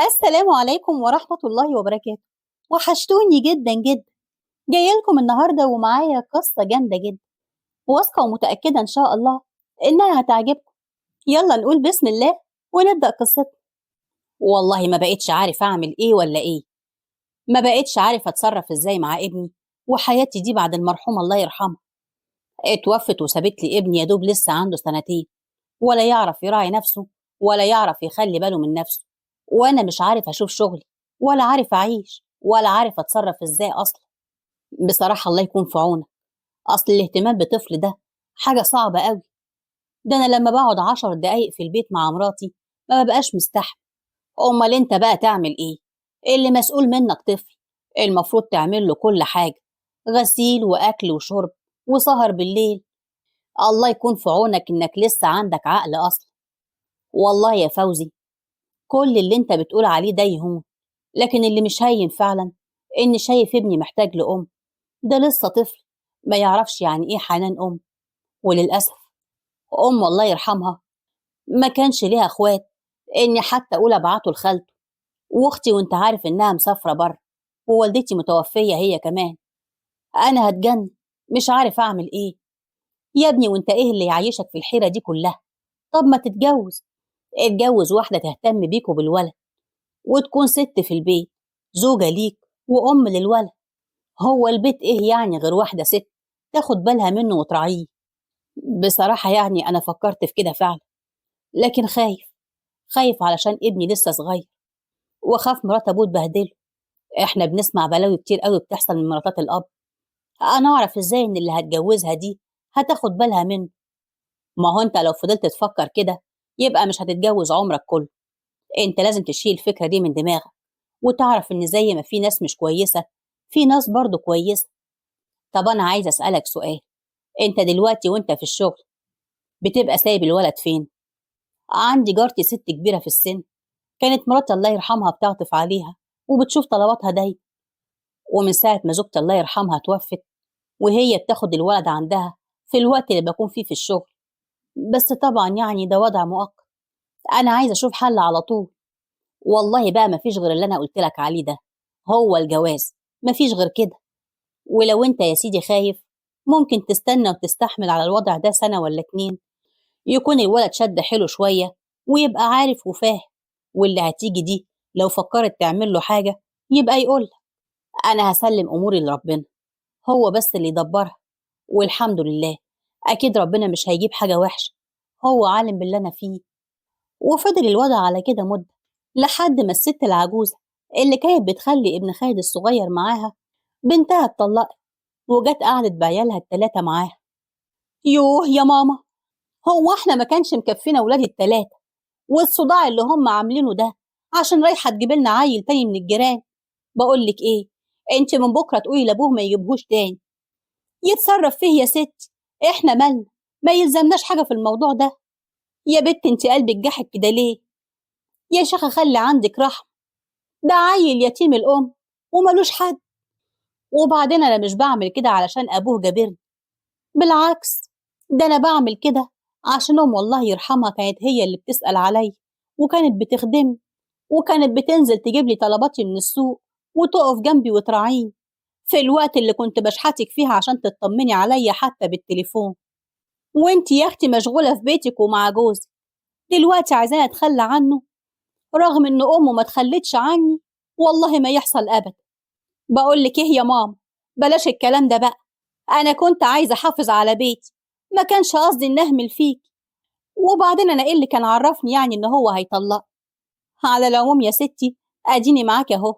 السلام عليكم ورحمة الله وبركاته. وحشتوني جدا جدا. جاية لكم النهاردة ومعايا قصة جامدة جدا، واثقة ومتأكدة إن شاء الله إنها هتعجبكم. يلا نقول بسم الله ونبدأ قصتنا. والله ما بقيتش عارف أعمل إيه ولا إيه، ما بقيتش عارف أتصرف إزاي مع ابني وحياتي دي بعد المرحوم الله يرحمه. اتوفت وسابت لي ابني يا دوب لسه عنده 2 سنين، ولا يعرف يراعي نفسه ولا يعرف يخلي باله من نفسه، وانا مش عارف اشوف شغلي ولا عارف اعيش ولا عارف اتصرف ازاي اصلا. بصراحة الله يكون في عونك، اصل الاهتمام بطفل ده حاجة صعبة قوي. ده انا لما بقعد 10 دقايق في البيت مع مراتي ما ببقاش مستحمل. امال انت بقى تعمل ايه؟ اللي مسؤول منك طفل، المفروض تعمل له كل حاجة، غسيل واكل وشرب وسهر بالليل. الله يكون في عونك انك لسه عندك عقل اصلا. والله يا فوزي كل اللي انت بتقول عليه ده يهون، لكن اللي مش هين فعلا ان شايف ابني محتاج لأم. ده لسه طفل ما يعرفش يعني ايه حنان ام، وللأسف ام الله يرحمها ما كانش ليها اخوات اني حتى اقول ابعته لخالته، واختي وانت عارف انها مسافرة بره، ووالدتي متوفية هي كمان. انا هتجن، مش عارف اعمل ايه. يا ابني وانت ايه اللي يعيشك في الحيرة دي كلها؟ طب ما تتجوز، اتجوز واحدة تهتم بيك وبالولد، وتكون ست في البيت، زوجة ليك وأم للولد. هو البيت ايه يعني غير واحدة ست تاخد بالها منه وتراعيه؟ بصراحة يعني أنا فكرت في كده فعلا، لكن خايف، خايف علشان ابني لسه صغير، وخاف مرات أبوه تبهدله. احنا بنسمع بلاوي كتير قوي بتحصل من مراتات الأب. أنا أعرف ازاي إن اللي هتجوزها دي هتاخد بالها منه؟ ما هو انت لو فضلت تفكر كده يبقى مش هتتجوز عمرك كله. انت لازم تشيل الفكرة دي من دماغك، وتعرف ان زي ما في ناس مش كويسة في ناس برضو كويسة. طب انا عايز اسألك سؤال، انت دلوقتي وانت في الشغل بتبقى سايب الولد فين؟ عندي جارتي ست كبيرة في السن، كانت مراتي الله يرحمها بتعطف عليها وبتشوف طلباتها دايما، ومن ساعة ما زوجتي الله يرحمها توفت وهي بتاخد الولد عندها في الوقت اللي بكون فيه في الشغل. بس طبعا يعني ده وضع مؤقت، انا عايزه اشوف حل على طول. والله بقى مفيش غير اللي انا قلت لك عليه ده، هو الجواز، مفيش غير كده. ولو انت يا سيدي خايف ممكن تستنى وتستحمل على الوضع ده 1 ولا 2، يكون الولد شد حيله شوية ويبقى عارف وفاهم، واللي هتيجي دي لو فكرت تعمل له حاجة يبقى يقول انا هسلم اموري لربنا، هو بس اللي يدبرها، والحمد لله اكيد ربنا مش هيجيب حاجة وحشة، هو عالم باللي انا فيه. وفضل الوضع على كده مدة لحد ما الست العجوزة اللي كانت بتخلي ابن خالد الصغير معاها بنتها اتطلقت وجت قعدت بعيالها 3 معاها. يوه يا ماما، هو احنا ما كانش مكفينا ولادي 3 والصداع اللي هم عاملينه ده عشان رايحة تجيب لنا عيل تاني من الجيران؟ بقول لك ايه، انت من بكرة تقولي لابوه ما يجيبهوش تاني، يتصرف فيه يا ست، احنا مالنا، ما يلزمناش حاجة في الموضوع ده. يا بت انت قلبك جحد كده ليه؟ يا شيخة خلي عندك رحمة، ده عيل يتيم الأم وملوش حد. وبعدين أنا مش بعمل كده علشان أبوه جابرني، بالعكس ده أنا بعمل كده عشان أم والله يرحمها كانت هي اللي بتسأل علي، وكانت بتخدمني، وكانت بتنزل تجيب لي طلباتي من السوق وتقف جنبي وتراعيني في الوقت اللي كنت بشحتك فيها عشان تطمني عليا حتى بالتليفون. وانت يا اختي مشغولة في بيتك ومع جوزك، دلوقتي عايزاني اتخلى عنه رغم ان امه ما تخلتش عني؟ والله ما يحصل ابدا. بقول لك ايه يا ماما، بلاش الكلام ده بقى، انا كنت عايزه احافظ على بيتي، ما كانش قصدي ان اهمل فيك. وبعدين انا ايه اللي كان عرفني يعني ان هو هيطلق؟ على العموم يا ستي اديني معاك اهو،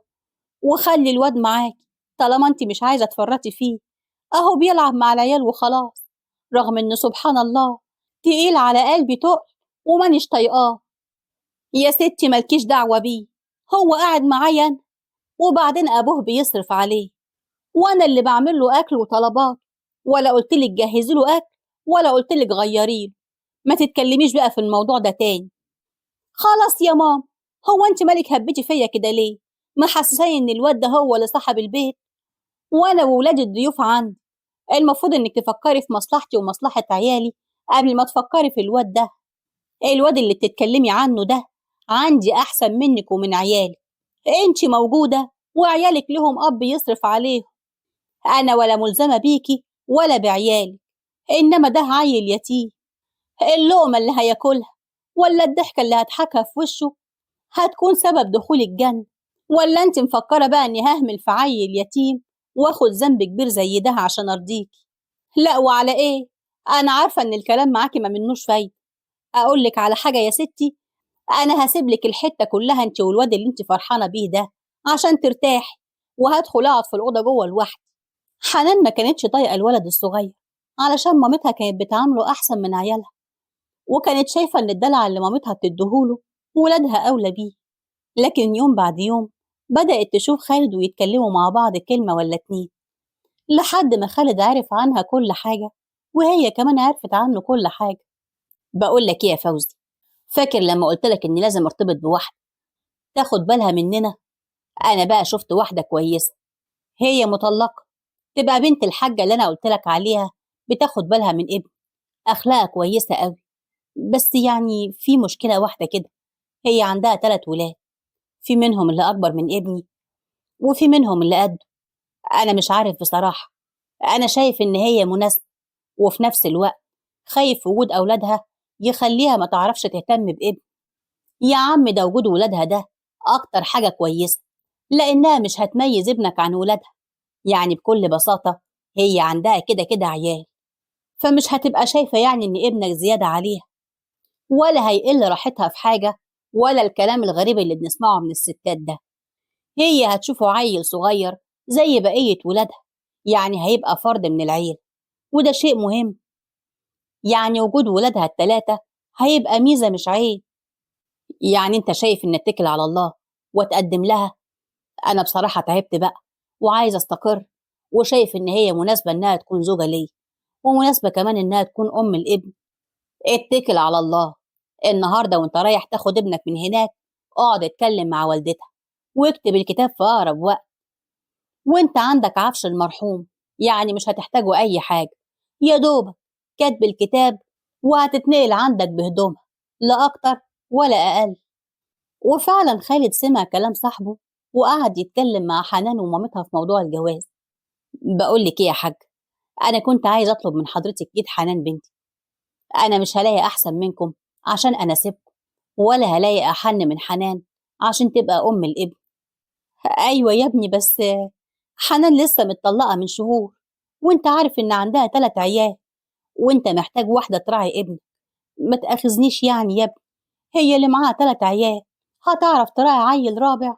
وخلي الواد معاك طالما انت مش عايزه تفرطي فيه، اهو بيلعب مع العيال وخلاص، رغم ان سبحان الله تقيل على قلبي تقل ومانيش طايقاه. يا ستي مالكيش دعوه بيه، هو قاعد معايا انا، وبعدين ابوه بيصرف عليه وانا اللي بعمل له اكل وطلبات، ولا قلت لك جهزي له اكل ولا قلت لك غيريه. ما تتكلميش بقى في الموضوع ده تاني. خلاص يا ماما، هو انت مالك هبتي فيا كده ليه؟ ما حسساني ان الواد ده هو اللي صاحب البيت وانا وولادي الضيوف عندي. المفروض انك تفكري في مصلحتي ومصلحة عيالي قبل ما تفكري في الواد ده. الواد اللي بتتكلمي عنه ده عندي أحسن منك ومن عيالك، أنت موجودة وعيالك لهم أب يصرف عليهم، أنا ولا ملزمة بيكي ولا بعيالك، إنما ده عيل يتيم، اللقمة اللي هياكلها ولا الضحكة اللي هضحكها في وشه هتكون سبب دخول الجنة. ولا أنت مفكرة بقى إني ههمل في عيل يتيم واخد ذنب كبير زي ده عشان أرضيكي؟ لا وعلى إيه؟ أنا عارفة إن الكلام معاكي ما منوش فايدة. أقول لك على حاجة يا ستي، أنا هسيب لك الحتة كلها أنت والواد اللي أنت فرحانة بيه ده عشان ترتاحي، وهدخل أقعد في الأوضة جوه لوحدي. حنان ما كانتش طايقة الولد الصغير علشان مامتها كانت بتعامله أحسن من عيالها، وكانت شايفة إن الدلع اللي مامتها بتديهوله ولادها أولى بيه. لكن يوم بعد يوم بدأت تشوف خالد ويتكلموا مع بعض كلمة ولا اتنين، لحد ما خالد عرف عنها كل حاجة وهي كمان عرفت عنه كل حاجة. بقول لك ايه يا فوزي، فاكر لما قلت لك اني لازم ارتبط بواحدة تاخد بالها مننا؟ انا بقى شفت واحدة كويسة، هي مطلقة، تبقى بنت الحاجة اللي انا قلت لك عليها، بتاخد بالها من ابني، اخلاقها كويسة قوي، بس يعني في مشكلة واحدة كده، هي عندها 3 ولاد، في منهم اللي اكبر من ابني وفي منهم اللي قده. انا مش عارف بصراحة، انا شايف ان هي مناسبة، وفي نفس الوقت خايف وجود اولادها يخليها ما تعرفش تهتم بابني. يا عم ده وجود ولادها ده اكتر حاجة كويسة، لانها مش هتميز ابنك عن ولادها، يعني بكل بساطة هي عندها كده كده عيال، فمش هتبقى شايفة يعني ان ابنك زيادة عليها، ولا هيقل راحتها في حاجة، ولا الكلام الغريب اللي بنسمعه من الستات ده. هي هتشوفه عيل صغير زي بقية ولادها، يعني هيبقى فرد من العيلة، وده شيء مهم. يعني وجود ولادها ال3 هيبقى ميزة مش عيب. يعني انت شايف ان اتكل على الله واتقدم لها؟ انا بصراحة تعبت بقى وعايز استقر، وشايف ان هي مناسبة انها تكون زوجة ليا، ومناسبة كمان انها تكون ام الابن. اتكل على الله. النهاردة وانت رايح تاخد ابنك من هناك اقعد اتكلم مع والدتها واكتب الكتاب في اقرب وقت، وانت عندك عفش المرحوم، يعني مش هتحتاجوا اي حاجة، يا دوبك كاتب الكتاب وهتتنقل عندك بهدومها، لا اكتر ولا اقل. وفعلا خالد سمع كلام صاحبه وقعد يتكلم مع حنان ومامتها في موضوع الجواز. بقول لك ايه يا حاج، انا كنت عايز اطلب من حضرتك ايد حنان بنتي، انا مش هلاقي احسن منكم عشان اناسبكم، ولا هلاقي احن من حنان عشان تبقى ام الابن. ايوه يا ابني، بس حنان لسه متطلقه من شهور، وانت عارف ان عندها 3 عيال، وانت محتاج واحده تراعي ابنك. ما تاخذنيش يعني يا ابني، هي اللي معاها 3 عيال هتعرف تراعي عيل رابع؟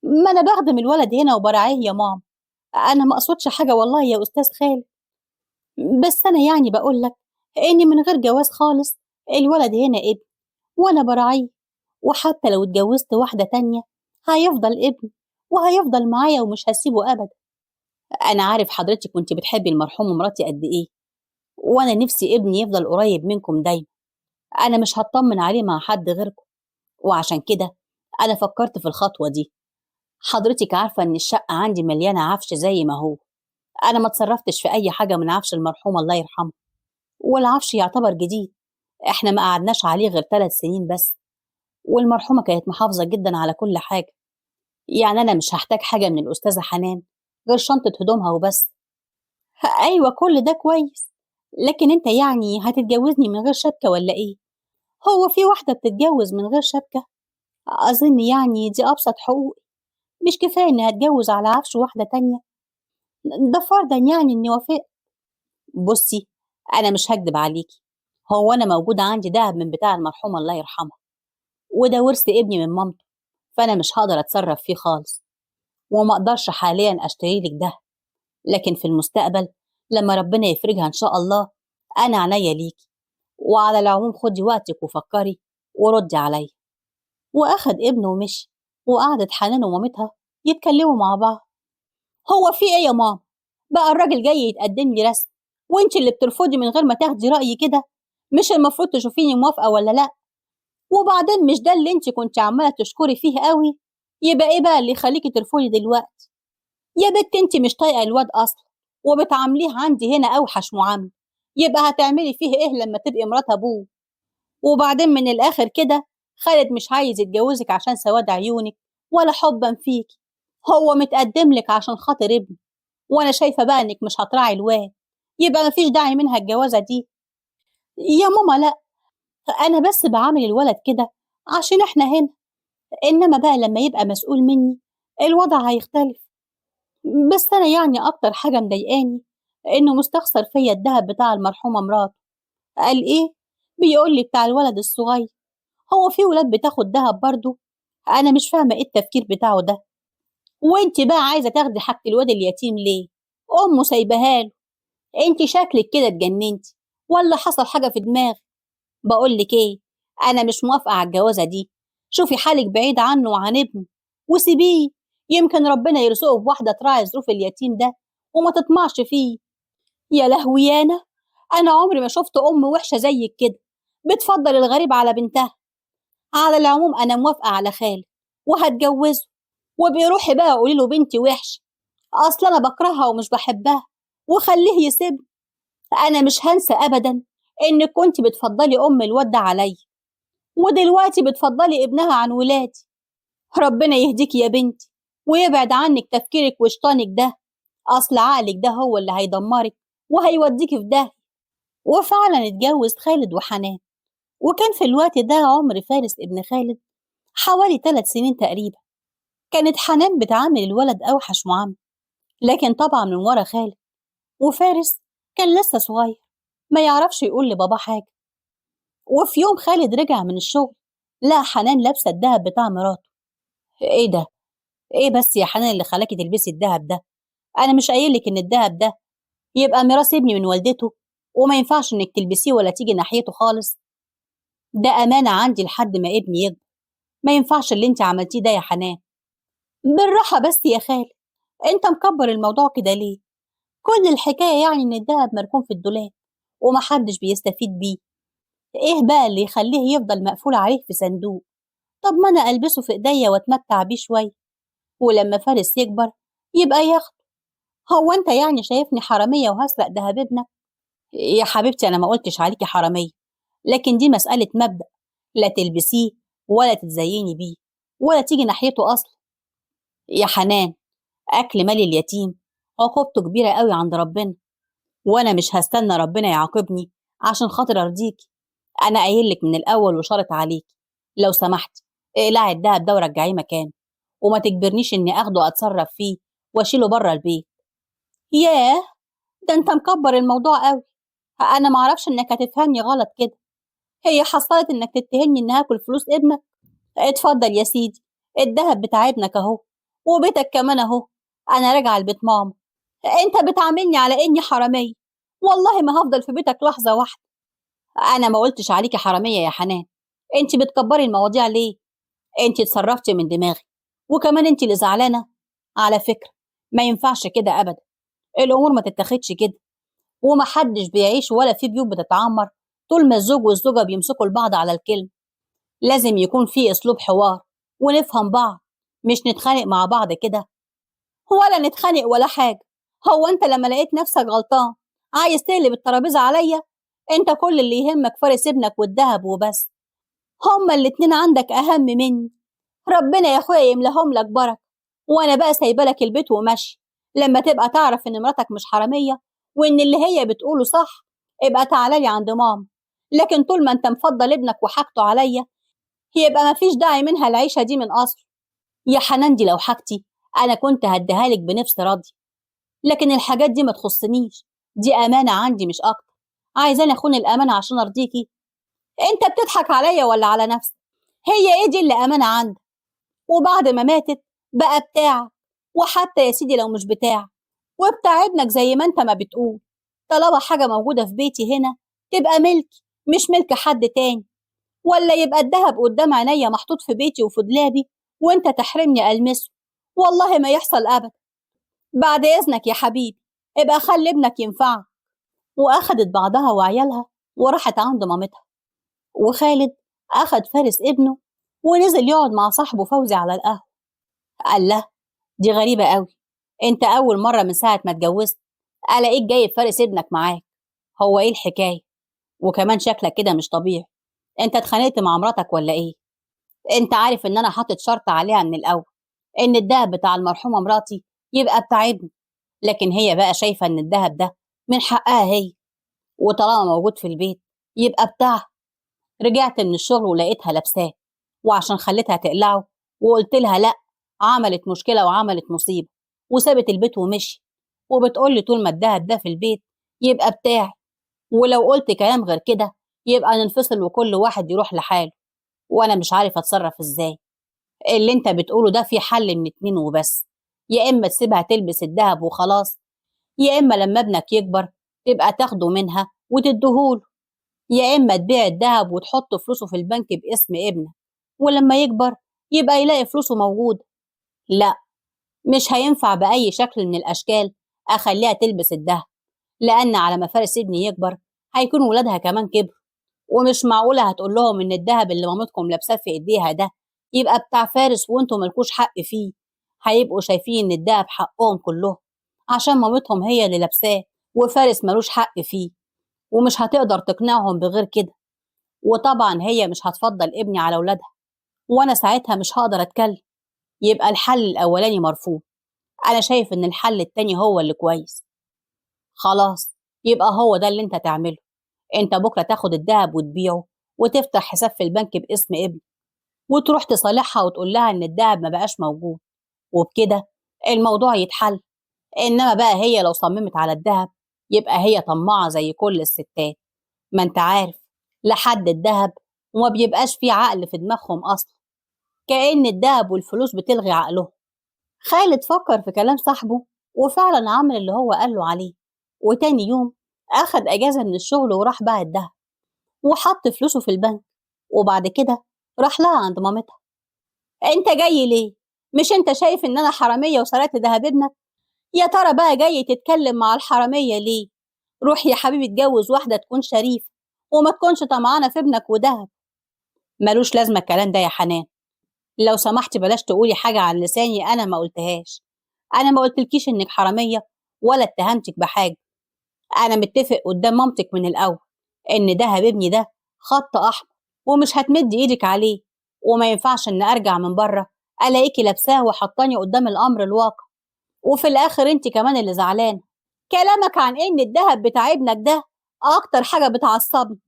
ما انا بخدم الولد هنا وبراعيه يا ماما، انا ما اقصدش حاجه والله يا استاذ خالد، بس انا يعني بقول لك اني من غير جواز خالص الولد هنا ابن وانا براعيه، وحتى لو اتجوزت واحده تانية هيفضل ابني وهيفضل معايا ومش هسيبه ابدا. انا عارف حضرتك كنت بتحبي المرحوم مراتي قد ايه، وانا نفسي ابني يفضل قريب منكم دايما، انا مش هطمن عليه مع حد غيركم، وعشان كده انا فكرت في الخطوه دي. حضرتك عارفه ان الشقه عندي مليانه عفش زي ما هو، انا ما اتصرفتش في اي حاجه من عفش المرحوم الله يرحمه، والعفش يعتبر جديد، احنا ما قعدناش عليه غير 3 سنين بس، والمرحومه كانت محافظه جدا على كل حاجه، يعني انا مش هحتاج حاجه من الاستاذه حنان غير شنطه هدومها وبس. ايوه كل ده كويس، لكن انت يعني هتتجوزني من غير شبكه ولا ايه؟ هو في واحده بتتجوز من غير شبكه؟ اظن يعني دي ابسط حقوقي، مش كفايه اني هتجوز على عفش واحده تانية؟ ده فرضا يعني اني وافقت. بصي انا مش هكدب عليكي، هو انا موجود عندي دهب من بتاع المرحوم الله يرحمها، وده ورث ابني من مامته، فانا مش هقدر اتصرف فيه خالص، وما اقدرش حاليا اشتري لك ده، لكن في المستقبل لما ربنا يفرجها ان شاء الله انا عينيا ليكي، وعلى العموم خدي وقتك وفكري وردي عليا. واخد ابنه ومشي، وقعدت حنان ومامتها يتكلموا مع بعض. هو في ايه يا ماما؟ بقى الراجل جاي يتقدم لي رسم وانت اللي بترفضي من غير ما تاخدي رأيي كده؟ مش المفروض تشوفيني موافقة ولا لا؟ وبعدين مش ده اللي انت كنت عمالة تشكري فيه قوي؟ يبقى ايه بقى اللي يخليكي ترفضي دلوقتي؟ يا بنت انت مش طايقة الواد اصلا وبتعامليه عندي هنا اوحش معاملة، يبقى هتعملي فيه ايه لما تبقي مرات ابوه؟ وبعدين من الاخر كده خالد مش عايز يتجوزك عشان سواد عيونك ولا حبا فيكي، هو متقدم لك عشان خاطر ابنه، وانا شايفه بقى انك مش هتراعي الواد، يبقى مفيش داعي منها الجوازه دي. يا ماما لا، انا بس بعامل الولد كده عشان احنا هنا، انما بقى لما يبقى مسؤول مني الوضع هيختلف. بس انا يعني اكتر حاجة مضايقاني انه مستخسر فيا الذهب بتاع المرحومة مراته. قال ايه؟ بيقول لي بتاع الولد الصغير. هو في ولاد بتاخد ذهب برضه؟ انا مش فاهمه ايه التفكير بتاعه ده. وانت بقى عايزه تاخدي حاجة الواد اليتيم ليه؟ امه سايباها له. انت شكلك كده اتجننتي ولا حصل حاجة في دماغك؟ بقول لك ايه، انا مش موافقة على الجوازه دي. شوفي حالك بعيد عنه وعن ابنه وسيبيه، يمكن ربنا يرزقه بواحدة تراعي ظروف اليتيم ده وما تطمعش فيه. يا لهوي يانا، انا عمري ما شفت ام وحشة زيك كده بتفضل الغريب على بنتها. على العموم انا موافقة على خالد وهتجوزه، وبيروحي بقى قولي له بنتي وحشة، اصل انا بكرهها ومش بحبها، وخليه يسيبني. انا مش هنسى ابدا انك كنت بتفضلي ام الواد ده عليا، ودلوقتي بتفضلي ابنها عن ولادي. ربنا يهديكي يا بنتي ويبعد عنك تفكيرك وشيطانك ده، اصل عقلك ده هو اللي هيدمرك وهيوديكي في ده. وفعلا اتجوز خالد وحنان، وكان في الوقت ده عمر فارس ابن خالد حوالي 3 سنين تقريبا. كانت حنان بتعامل الولد أوحش معاملة، لكن طبعا من ورا خالد، وفارس كان لسه صغير ما يعرفش يقول لبابا حاجة. وفي يوم خالد رجع من الشغل لقى حنان لابسة الدهب بتاع مراته. ايه ده؟ ايه بس يا حنان اللي خلاكي تلبسي الدهب ده؟ انا مش قايلك ان الدهب ده يبقى ميراث ابني من والدته وما ينفعش انك تلبسيه ولا تيجي ناحيته خالص؟ ده امانة عندي لحد ما ابني يكبر، ما ينفعش اللي انت عملتيه ده يا حنان. بالراحة بس يا خالد، انت مكبر الموضوع كده ليه؟ كل الحكاية يعني ان الدهب مركون في الدولاب ومحدش بيستفيد بيه، ايه بقى اللي يخليه يفضل مقفول عليه في صندوق؟ طب ما انا البسه في ايديا واتمتع بيه شوية، ولما فارس يكبر يبقى ياخده. هو انت يعني شايفني حرامية وهسرق دهب ابنك؟ يا حبيبتي انا ما قلتش عليكي حرامية، لكن دي مسألة مبدأ، لا تلبسيه ولا تتزيني بيه ولا تيجي ناحيته اصلا. يا حنان، اكل مال اليتيم عقوبته كبيرة قوي عند ربنا، وانا مش هستنى ربنا يعاقبني عشان خاطر ارضيكي. انا قايل لك من الاول وشرط عليكي، لو سمحتي اقلعي الدهب ده ورجعيه مكانه، وما تجبرنيش اني اخده اتصرف فيه واشيله بره البيت. ياه، ده انت مكبر الموضوع قوي، انا معرفش انك هتفهمني غلط كده. هي حصلت انك تتهمني ان هاكل فلوس ابنك؟ اتفضل يا سيدي، الدهب بتاع ابنك اهو وبيتك كمان اهو، انا راجعه لبيت ماما. انت بتعاملني على اني حرامية، والله ما هفضل في بيتك لحظة واحدة. انا ما قلتش عليكي حرامية يا حنان، انت بتكبري المواضيع ليه؟ انت اتصرفتي من دماغي، وكمان انت اللي زعلانة. على فكرة ما ينفعش كده ابدا، الامور ما تتاخدش كده، ومحدش بيعيش ولا في بيوت بتتعمر طول ما الزوج والزوجة بيمسكوا لبعض على الكلمة. لازم يكون في اسلوب حوار ونفهم بعض، مش نتخانق مع بعض كده. ولا نتخانق ولا حاجة. هو انت لما لقيت نفسك غلطان عايز تقلب الترابيزة عليا؟ انت كل اللي يهمك فارس ابنك والدهب وبس، هما الاتنين عندك اهم مني. ربنا يا اخويا يملاهم لك بركة، وانا بقى سايبه لك البيت وماشي. لما تبقى تعرف ان مراتك مش حرامية وان اللي هي بتقوله صح ابقى تعالى لي عند ماما، لكن طول ما انت مفضل ابنك وحاجته عليا يبقى مفيش داعي منها العيشة دي من اصل. يا حنان دي لو حاجتي انا كنت هديها لك بنفس راضي، لكن الحاجات دي ما تخصنيش، دي امانه عندي مش اكتر. عايزاني اخون الامانة عشان ارضيكي؟ انت بتضحك عليا ولا على نفسك؟ هي ايه دي اللي امانه عندك؟ وبعد ما ماتت بقى بتاعك، وحتى يا سيدي لو مش بتاعك وبتاع ابنك زي ما انت ما بتقول، طالما حاجة موجودة في بيتي هنا تبقى ملكي مش ملك حد تاني. ولا يبقى الذهب قدام عينيا محطوط في بيتي وفي دولابي وانت تحرمني المسه؟ والله ما يحصل ابدا. بعد اذنك يا حبيبي ابقى خلي ابنك ينفعك. واخدت بعضها وعيالها وراحت عند مامتها، وخالد اخد فارس ابنه ونزل يقعد مع صاحبه فوزي على القهوة. قال له دي غريبة قوي، انت اول مرة من ساعة ما اتجوزت الاقيك جايب فارس ابنك معاك، هو ايه الحكاية؟ وكمان شكلك كده مش طبيعي، انت اتخانقت مع مراتك ولا ايه؟ انت عارف ان انا حاطط شرط عليها من الاول ان الدهب بتاع المرحومة مراتي يبقى بتاع ابني، لكن هي بقى شايفه ان الدهب ده من حقها هي، وطالما موجود في البيت يبقى بتاعها. رجعت من الشغل ولقيتها لابساه، وعشان خليتها تقلعه وقلت لها لا، عملت مشكلة وعملت مصيبة وسابت البيت ومشي، وبتقول لي طول ما الدهب ده في البيت يبقى بتاعي، ولو قلت كلام غير كده يبقى ننفصل وكل واحد يروح لحاله، وانا مش عارف اتصرف ازاي. اللي انت بتقوله ده في حل من 2 وبس، يا اما تسيبها تلبس الدهب وخلاص، يا اما لما ابنك يكبر تبقى تاخده منها وتديهوله، يا اما تبيع الدهب وتحط فلوسه في البنك باسم ابنك، ولما يكبر يبقى يلاقي فلوسه موجودة. لا، مش هينفع بأي شكل من الأشكال أخليها تلبس الدهب، لأن على ما فارس ابني يكبر هيكون ولادها كمان كبروا، ومش معقولة هتقول لهم إن الدهب اللي مامتكم لابساه في إيديها ده يبقى بتاع فارس وانتم مالكوش حق فيه. هيبقوا شايفين إن الدهب حقهم كلهم عشان مامتهم هي اللي لابساه وفارس ملوش حق فيه، ومش هتقدر تقنعهم بغير كده. وطبعا هي مش هتفضل ابني على ولادها، وانا ساعتها مش هقدر اتكلم. يبقى الحل الاولاني مرفوض، انا شايف ان الحل التاني هو اللي كويس. خلاص يبقى هو ده اللي انت تعمله، انت بكره تاخد الذهب وتبيعه وتفتح حساب في البنك باسم ابنك، وتروح تصالحها وتقول لها ان الذهب ما بقاش موجود، وبكده الموضوع يتحل. انما بقى هي لو صممت على الذهب يبقى هي طماعه زي كل الستات، ما انت عارف لحد الذهب وما بيبقاش فيه عقل في دماغهم اصلا، كأن الذهب والفلوس بتلغي عقلهم. خالد فكر في كلام صاحبه وفعلا عمل اللي هو قال له عليه، وتاني يوم اخد اجازه من الشغل وراح باع الذهب وحط فلوسه في البنك، وبعد كده راح لها عند مامتها. انت جاي ليه؟ مش انت شايف ان انا حرامية وسرقت ذهب ابنك؟ يا ترى بقى جاي تتكلم مع الحرامية ليه؟ روح يا حبيبي اتجوز واحدة تكون شريفه وما تكونش طمعانه في ابنك وذهب. ملوش لازمه الكلام ده يا حنان، لو سمحتي بلاش تقولي حاجة عن لساني انا ما قلتهاش. انا ما قلتلكيش انك حرامية ولا اتهمتك بحاجة، انا متفق قدام مامتك من الاول ان دهب ابني ده خط احمر ومش هتمد ايدك عليه، وما ينفعش ان ارجع من بره الاقيكي لابساه وحطاني قدام الامر الواقع، وفي الاخر انت كمان اللي زعلانة. كلامك عن ان الدهب بتاع ابنك ده اكتر حاجة بتعصبني،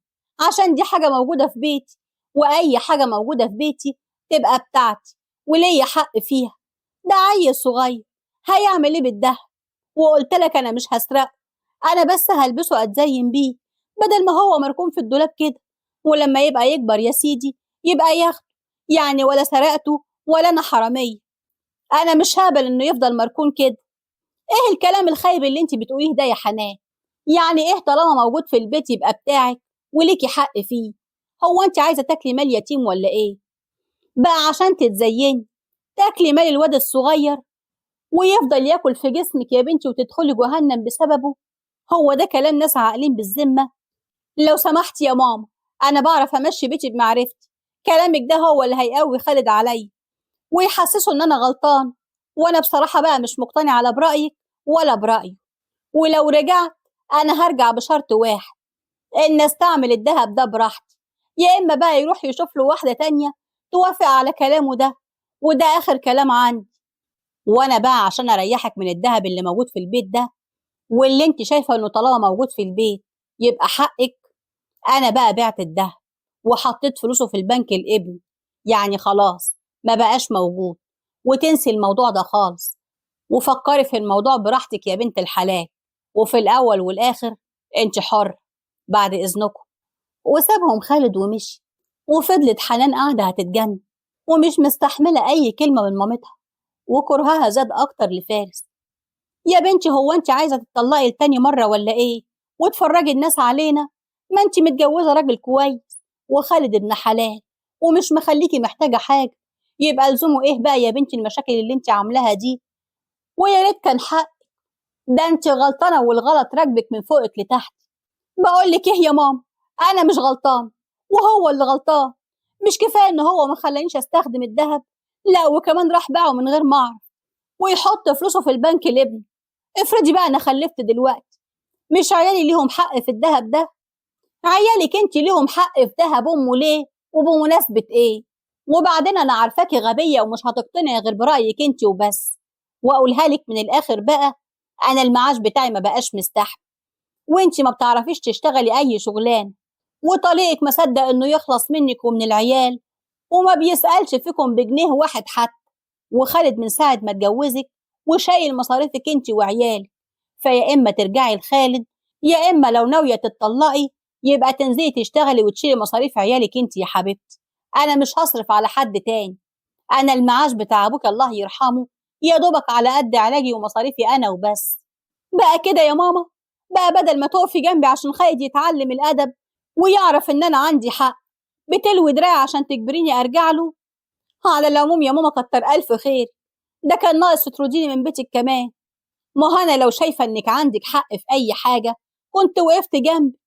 عشان دي حاجة موجودة في بيتي، واي حاجة موجودة في بيتي تبقى بتاعتي وليا حق فيها. ده عيل صغير هيعمل ايه بالدهب؟ وقلت لك انا مش هسرقه، انا بس هلبسه اتزين بيه بدل ما هو مركون في الدولاب كده، ولما يبقى يكبر يا سيدي يبقى ياخده، يعني ولا سرقته ولا انا حرامية، انا مش هقبل انه يفضل مركون كده. ايه الكلام الخايب اللي انت بتقوليه ده يا حنان؟ يعني ايه طالما موجود في البيت يبقى بتاعك وليكي حق فيه؟ هو انت عايزه تاكلي مال يتيم ولا ايه؟ بقى عشان تتزيني تاكلي مال الواد الصغير ويفضل ياكل في جسمك يا بنتي وتدخلي جهنم بسببه؟ هو ده كلام ناس عاقلين بالذمه؟ لو سمحتي يا ماما، انا بعرف امشي بيتي بمعرفتي، كلامك ده هو اللي هيقوي خالد عليا ويحسسه ان انا غلطان، وانا بصراحة بقى مش مقتنعة لا برايك ولا برايه، ولو رجعت انا هرجع بشرط واحد، ان استعمل الذهب ده براحتي، يا اما بقى يروح يشوف له واحدة تانية توافق على كلامه ده، وده اخر كلام عندي. وانا بقى عشان اريحك من الذهب اللي موجود في البيت ده واللي انت شايفه انه طالما موجود في البيت يبقى حقك، انا بقى بعت الذهب وحطيت فلوسه في البنك لابني، يعني خلاص ما بقاش موجود، وتنسي الموضوع ده خالص، وفكري في الموضوع براحتك يا بنت الحلال، وفي الاول والاخر انت حر. بعد اذنكم. وسابهم خالد ومشي، وفضلت حنان قاعدة هتتجنن ومش مستحمله اي كلمة من مامتها، وكرهها زاد اكتر لفارس. يا بنتي هو انت عايزه تطلقي لتاني مرة ولا ايه؟ وتفرجي الناس علينا؟ ما انت متجوزة راجل كويس وخالد ابن حلال ومش مخليكي محتاجه حاجة، يبقى لزومه ايه بقى يا بنتي المشاكل اللي انت عاملاها دي؟ ويا ريت كان حق، ده انت غلطانة والغلط راكبك من فوقك لتحت. بقول لك ايه يا ماما، انا مش غلطان وهو اللي غلطان، مش كفاية ان هو ما خلانيش استخدم الذهب، لا وكمان راح باعه من غير ما اعرف ويحط فلوسه في البنك لابنه. افرضي بقى انا خلفت دلوقتي، مش عيالي ليهم حق في الذهب ده؟ عيالك انت ليهم حق في ذهب امه ليه وبمناسبة ايه؟ وبعدين أنا عارفاكي غبية ومش هتقتنعي غير برأيك أنت وبس. وأقولها لك من الآخر بقى، أنا المعاش بتاعي ما بقاش مستحمل، وأنت ما بتعرفيش تشتغلي أي شغلان، وطليقك ما صدق إنه يخلص منك ومن العيال، وما بيسألش فيكم بجنيه واحد حتى. وخالد من ساعة ما اتجوزك وشايل مصاريفك انت وعيالك، فيا إما ترجعي لخالد، يا إما لو ناوية تتطلقي يبقى تنزلي تشتغلي وتشيلي مصاريف عيالك انت يا حبيبتي. أنا مش هصرف على حد تاني، أنا المعاش بتاع أبوك الله يرحمه يا دوبك على قد علاجي ومصاريفي أنا وبس. بقى كده يا ماما، بقى بدل ما تقفي جنبي عشان خالد يتعلم الأدب ويعرف إن أنا عندي حق، بتلوي دراعي عشان تجبريني أرجع له؟ على العموم يا ماما كتر ألف خير، ده كان ناقص تطرديني من بيتك كمان. ما هو أنا لو شايفة إنك عندك حق في أي حاجة كنت وقفت جنبي،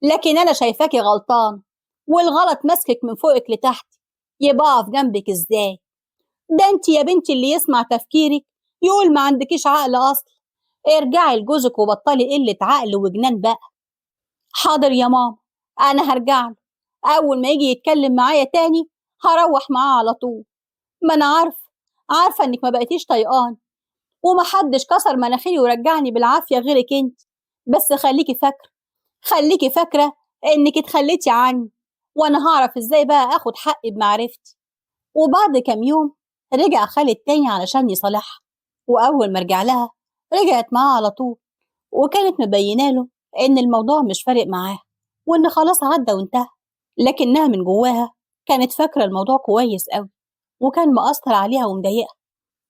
لكن أنا شايفاكي غلطان والغلط ماسكك من فوقك لتحت، يبقى أقف جنبك إزاي؟ ده أنت يا بنتي اللي يسمع تفكيرك يقول ما عندكيش عقل أصلا. ارجعي لجوزك وبطلي قلة عقل وجنان بقى. حاضر يا ماما، أنا هرجع له، أول ما يجي يتكلم معايا تاني هروح معاه على طول. ما أنا عارفة إنك ما بقيتيش طايقاني، ومحدش كسر مناخيري ورجعني بالعافية غيرك أنت. بس خليكي فاكرة، خليكي فاكرة إنك اتخليتي عني، وأنا هعرف إزاي بقى آخد حقي بمعرفتي. وبعد كام يوم رجع خالد تاني علشان يصالحها، وأول ما رجع لها رجعت معاه على طول، وكانت مبينة له إن الموضوع مش فارق معاها وإن خلاص عدى وانتهى، لكنها من جواها كانت فاكرة الموضوع كويس قوي وكان مأثر عليها ومضايقها،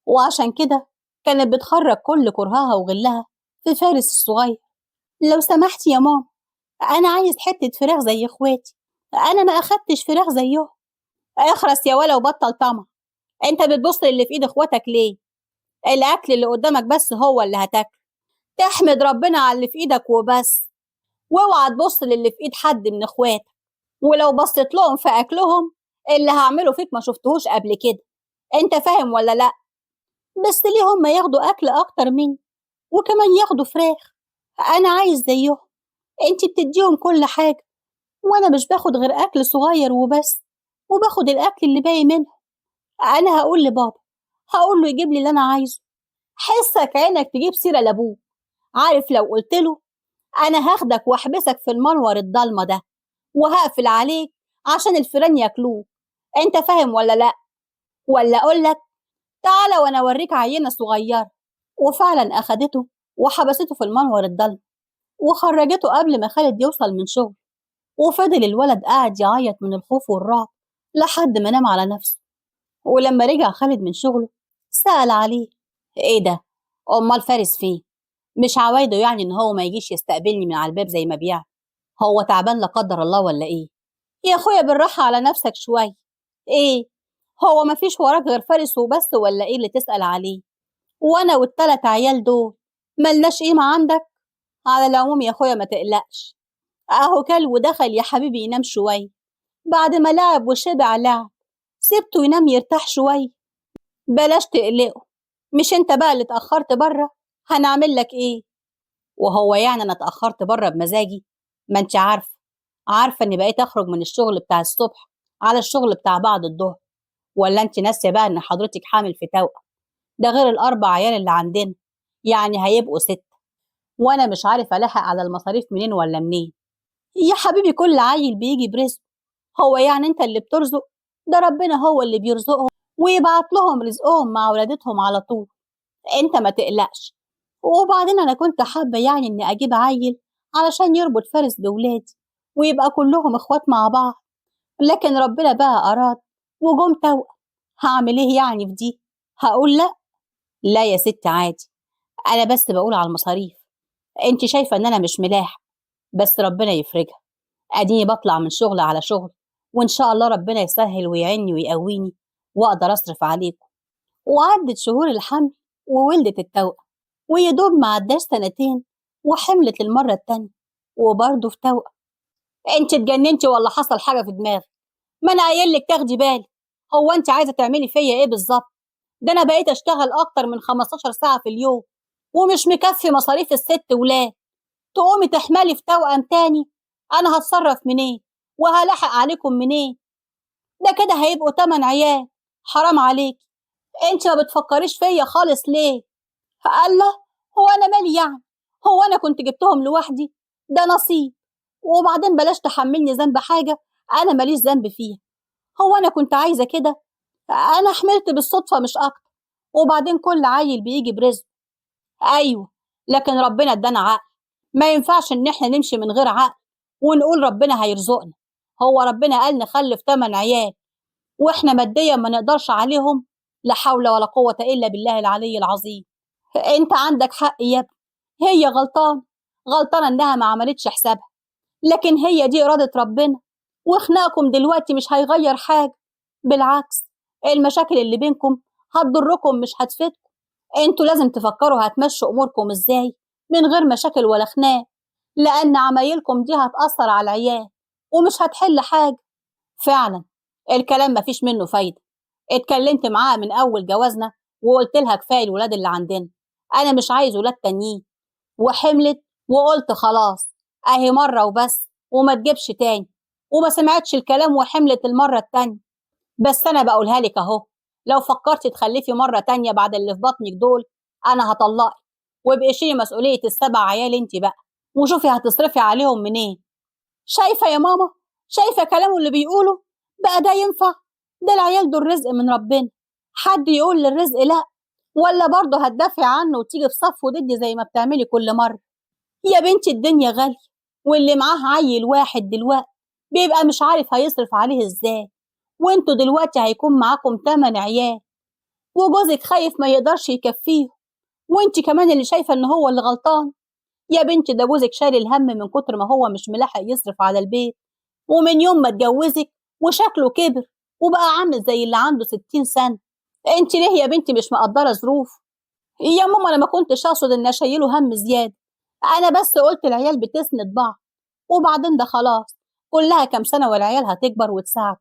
وعشان كده كانت بتخرج كل كرهها وغلها في فارس الصغير. لو سمحتي يا ماما، أنا عايز حتة فراخ زي إخواتي، أنا ما أخدتش فراخ زيهم. اخرس يا ولا وبطل طمع، أنت بتبص للي في إيد إخواتك ليه؟ الأكل اللي قدامك بس هو اللي هتاكله، تحمد ربنا على اللي في إيدك وبس، واوعى تبص للي في إيد حد من إخواتك، ولو بصيت لهم في أكلهم اللي هعمله فيك ما شفتهوش قبل كده، أنت فاهم ولا لأ؟ بس ليه هم ياخدوا أكل أكتر مني وكمان ياخدوا فراخ؟ أنا عايز زيهم، أنت بتديهم كل حاجة وأنا مش باخد غير أكل صغير وبس، وباخد الأكل اللي باقي منه. أنا هقول لبابا، هقول له يجيب لي اللي أنا عايزه. حسك عينك تجيب سيرة لأبوك، عارف لو قلت له أنا هاخدك وأحبسك في المنور الضلمة ده وهقفل عليك عشان الفيران ياكلوه، أنت فاهم ولا لأ؟ ولا أقول لك تعالى وأنا أوريك عينة صغيرة. وفعلا أخدته وحبسته في المنور الضلمة وخرجته قبل ما خالد يوصل من شغل، وفضل الولد قاعد يعيط من الخوف والرعب لحد ما نام على نفسه. ولما رجع خالد من شغله سأل عليه، ايه ده؟ امال فارس فين؟ مش عوايده يعني ان هو ما يجيش يستقبلني من على الباب زي ما بيعمل، هو تعبان لا قدر الله ولا ايه؟ يا اخويا بالراحة على نفسك شوية، ايه هو ما فيش وراك غير فارس وبس ولا ايه اللي تسأل عليه؟ وانا والتلات عيال دول ملناش قيمة عندك؟ على العموم يا اخويا ما تقلقش، اهو كل ودخل يا حبيبي ينام شوية بعد ما لعب وشبع لعب، سبته ينام يرتاح شوية، بلاش تقلقه، مش انت بقى اللي اتأخرت بره، هنعمل لك ايه؟ وهو يعني انا اتأخرت بره بمزاجي؟ ما انت عارفة اني بقيت اخرج من الشغل بتاع الصبح على الشغل بتاع بعد الظهر، ولا انت ناسية بقى ان حضرتك حامل في توأم؟ ده غير الاربع عيال اللي عندنا، يعني هيبقوا 6، وانا مش عارف الحق على المصاريف منين ولا منين. يا حبيبي كل عيل بيجي برزقه، هو يعني انت اللي بترزق؟ ده ربنا هو اللي بيرزقهم ويبعت لهم رزقهم مع ولادتهم على طول، انت ما تقلقش. وبعدين انا كنت حابة يعني اني اجيب عيل علشان يربط فارس بولادي ويبقى كلهم اخوات مع بعض، لكن ربنا بقى اراد وجم توأم، هعمل ايه يعني في دي؟ هقول لا؟ لا يا ست عادي، انا بس بقول على المصاريف، انت شايفة ان انا مش ملاح، بس ربنا يفرجها، اديني بطلع من شغل على شغل، وان شاء الله ربنا يسهل ويعني ويقويني واقدر اصرف عليكم. وعدت شهور الحمل وولدت التوأم، ويدوب ما عداش سنتين وحملت للمرة التانية وبرضه في توأم. انت اتجننتي ولا حصل حاجة في دماغك؟ ما انا قايل لك تاخدي بالك، هو انت عايزة تعملي فيا ايه بالظبط؟ ده انا بقيت اشتغل اكتر من 15 ساعة في اليوم ومش مكفي مصاريف الست ولاد، تقومي تحملي في توأم تاني؟ انا هتصرف منين وهلاحق عليكم منين؟ ده كده هيبقوا 8 عيال، حرام عليك، انت ما بتفكريش فيا خالص ليه؟ الله، هو انا مالي يعني؟ هو انا كنت جبتهم لوحدي؟ ده نصيب. وبعدين بلاش تحملني ذنب حاجة انا ماليش ذنب فيها. هو انا كنت عايزه كده؟ انا حملت بالصدفة مش اكتر. وبعدين كل عيل بيجي برزق. ايوه، لكن ربنا ادانا عقل، ما ينفعش ان احنا نمشي من غير عقل ونقول ربنا هيرزقنا. هو ربنا قال نخلف 8 عيال واحنا ماديا ما نقدرش عليهم؟ لا حول ولا قوة الا بالله العلي العظيم. انت عندك حق يا ابني، هي غلطانة، غلطانة انها ما عملتش حسابها، لكن هي دي اراده ربنا، وخناقكم دلوقتي مش هيغير حاجة، بالعكس المشاكل اللي بينكم هتضركم مش هتفيدكم. انتوا لازم تفكروا هتمشوا اموركم ازاي من غير مشاكل ولا خناق، لان عمايلكم دي هتأثر على العيال ومش هتحل حاجة. فعلا الكلام مفيش منه فايده. اتكلمت معاها من اول جوازنا وقلت لها كفاية الولاد اللي عندنا، انا مش عايز ولاد تانيين، وحملت وقلت خلاص اهي مرة وبس وما تجيبش تاني، وما سمعتش الكلام وحملت المرة التانية. بس انا بقولها لك اهو، لو فكرتي تخلفي مرة تانية بعد اللي في بطنك دول انا هطلقك، وابقي شيلي مسؤولية ال7 عيال انت بقى، وشوفي هتصرفي عليهم منين. شايفه يا ماما؟ شايفه كلامه اللي بيقوله بقى ده ينفع؟ ده العيال دول رزق من ربنا، حد يقول للرزق لا؟ ولا برضه هتدافعي عنه وتيجي في صف وضدي زي ما بتعملي كل مرة؟ يا بنتي الدنيا غالية، واللي معاه عيل واحد دلوقتي بيبقى مش عارف هيصرف عليه ازاي، وانتوا دلوقتي هيكون معاكم 8 عيال، وجوزك خايف ما يقدرش يكفيه، وانت كمان اللي شايفه ان هو اللي غلطان. يا بنتي ده جوزك شايل الهم من كتر ما هو مش ملاحق يصرف على البيت، ومن يوم ما اتجوزك وشكله كبر وبقى عامل زي اللي عنده 60 سنة. انت ليه يا بنتي مش مقدره ظروف؟ يا ماما انا ما كنتش اقصد ان اشيله هم زيادة، انا بس قلت العيال بتسند بعض، وبعدين ده خلاص كلها كام سنة والعيال هتكبر وتساعد.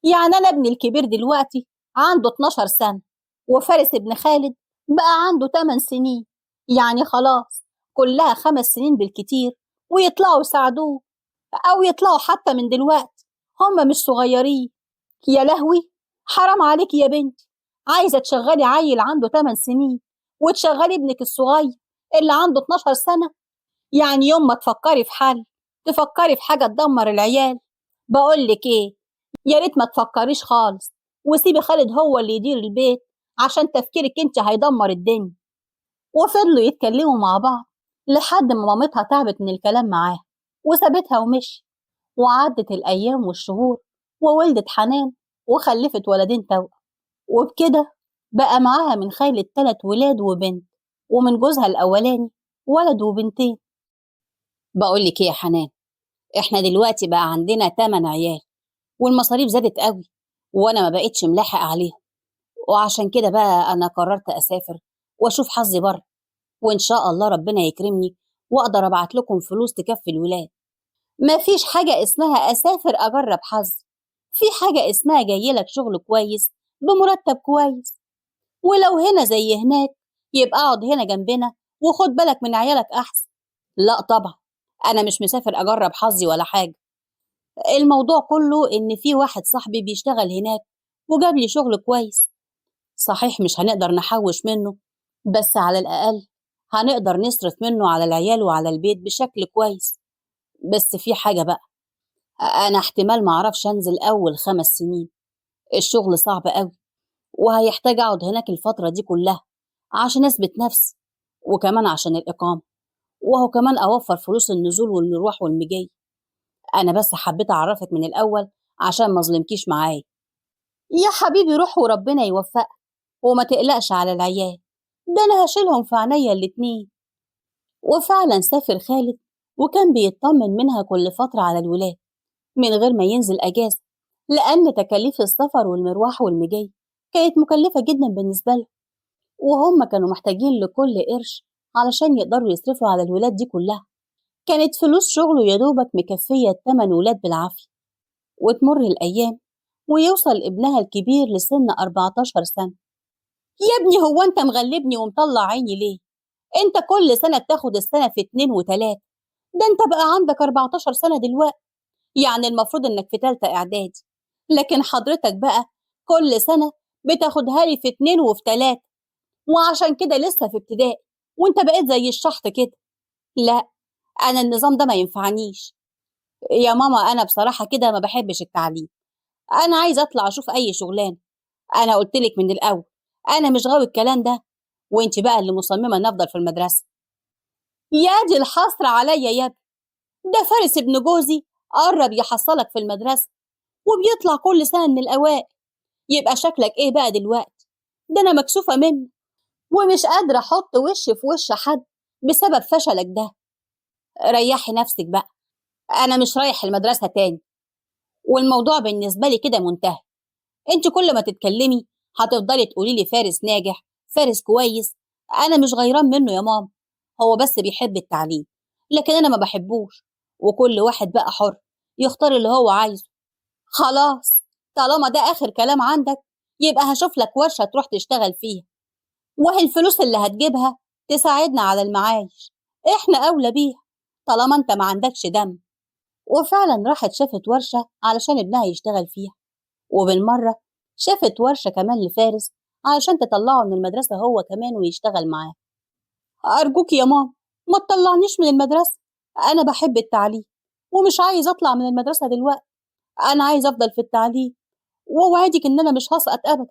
يعني انا ابني الكبير دلوقتي عنده 12 سنة، وفارس ابن خالد بقى عنده 8 سنين، يعني خلاص كلها 5 سنين بالكتير ويطلعوا يساعدوه، او يطلعوا حتى من دلوقتي، هم مش صغيرين. يا لهوي، حرام عليك يا بنتي، عايزه تشغلي عيل عنده 8 سنين وتشغلي ابنك الصغير اللي عنده 12 سنة؟ يعني يوم ما تفكري في حل تفكري في حاجة تدمر العيال. بقول لك ايه، يا ريت ما تفكريش خالص، وسيبي خالد هو اللي يدير البيت، عشان تفكيرك انت هيدمر الدنيا. وفضلوا يتكلموا مع بعض لحد ما مامتها تعبت من الكلام معاها وسابتها ومشي. وعدت الايام والشهور وولدت حنان وخلفت ولدين توأم، وبكده بقى معاها من خالد 3 ولاد وبنت، ومن جوزها الاولاني ولد وبنتين. بقول لك ايه يا حنان، احنا دلوقتي بقى عندنا 8 عيال، والمصاريف زادت قوي، وانا ما بقتش ملاحق عليهم، وعشان كده بقى انا قررت اسافر واشوف حظي بره، وان شاء الله ربنا يكرمني واقدر ابعت لكم فلوس تكفي الولاد. ما فيش حاجة اسمها اسافر اجرب حظي، في حاجة اسمها جايلك شغل كويس بمرتب كويس، ولو هنا زي هناك يبقى اقعد هنا جنبنا وخد بالك من عيالك احسن. لا طبعا انا مش مسافر اجرب حظي ولا حاجة، الموضوع كله ان في واحد صاحبي بيشتغل هناك وجاب لي شغل كويس، صحيح مش هنقدر نحوش منه، بس على الاقل هنقدر نصرف منه على العيال وعلى البيت بشكل كويس. بس في حاجة بقى، انا احتمال معرفش انزل اول 5 سنين، الشغل صعب قوي وهيحتاج اقعد هناك الفترة دي كلها عشان اثبت نفسي، وكمان عشان الاقامة، وهو كمان اوفر فلوس النزول والمروح والمجي. انا بس حبيت اعرفك من الاول عشان ما اظلمكيش معايا. يا حبيبي روح وربنا يوفقك، وما تقلقش على العيال، ده انا هشيلهم في عينيا الاتنين. وفعلا سافر خالد، وكان بيطمن منها كل فترة على الولاد من غير ما ينزل اجازه، لان تكاليف السفر والمروح والمجي كانت مكلفة جدا بالنسبة لهم، وهم كانوا محتاجين لكل قرش علشان يقدروا يصرفوا على الولاد دي كلها. كانت فلوس شغله يا دوبك مكفية 8 ولاد بالعافية. وتمر الأيام ويوصل ابنها الكبير لسن 14 سنة. يا ابني هو أنت مغلبني ومطلع عيني ليه؟ أنت كل سنة بتاخد السنة في 2 و3، ده أنت بقى عندك 14 سنة دلوقتي، يعني المفروض إنك في 3 إعدادي. لكن حضرتك بقى كل سنة بتاخدها لي في 2 وفي 3، وعشان كده لسه في ابتدائي وانت بقيت زي الشحط كده. لا، أنا النظام ده ما ينفعنيش يا ماما، أنا بصراحة كده ما بحبش التعليم، أنا عايزة أطلع أشوف أي شغلانة. أنا قلتلك من الأول أنا مش غاوي الكلام ده، وانت بقى اللي مصممة إن أفضل في المدرسة. يا دي الحسرة عليا يا ابني، ده فارس ابن جوزي قرب يحصلك في المدرسة وبيطلع كل سنة من الأوائل، يبقى شكلك إيه بقى دلوقتي؟ ده أنا مكسوفة منه ومش قادرة أحط وشي في وش حد بسبب فشلك ده. ريحي نفسك بقى، أنا مش رايح المدرسة تاني، والموضوع بالنسبة لي كده منتهي. انت كل ما تتكلمي هتفضلي تقولي لي فارس ناجح، فارس كويس. أنا مش غيران منه يا ماما، هو بس بيحب التعليم، لكن أنا ما بحبوش، وكل واحد بقى حر يختار اللي هو عايزه. خلاص، طالما ده آخر كلام عندك يبقى هشوف لك ورشة تروح تشتغل فيها، وهي الفلوس اللي هتجيبها تساعدنا على المعايش، احنا أولى بيها طالما انت ما عندكش دم. وفعلا راحت شافت ورشة علشان ابنها يشتغل فيها، وبالمرة شافت ورشة كمان لفارس علشان تطلعه من المدرسة هو كمان ويشتغل معاه. أرجوك يا ماما ما تطلعنيش من المدرسة، أنا بحب التعليم ومش عايز أطلع من المدرسة دلوقتي، أنا عايز أفضل في التعليم، ووعدك إن أنا مش هسقط أبدا،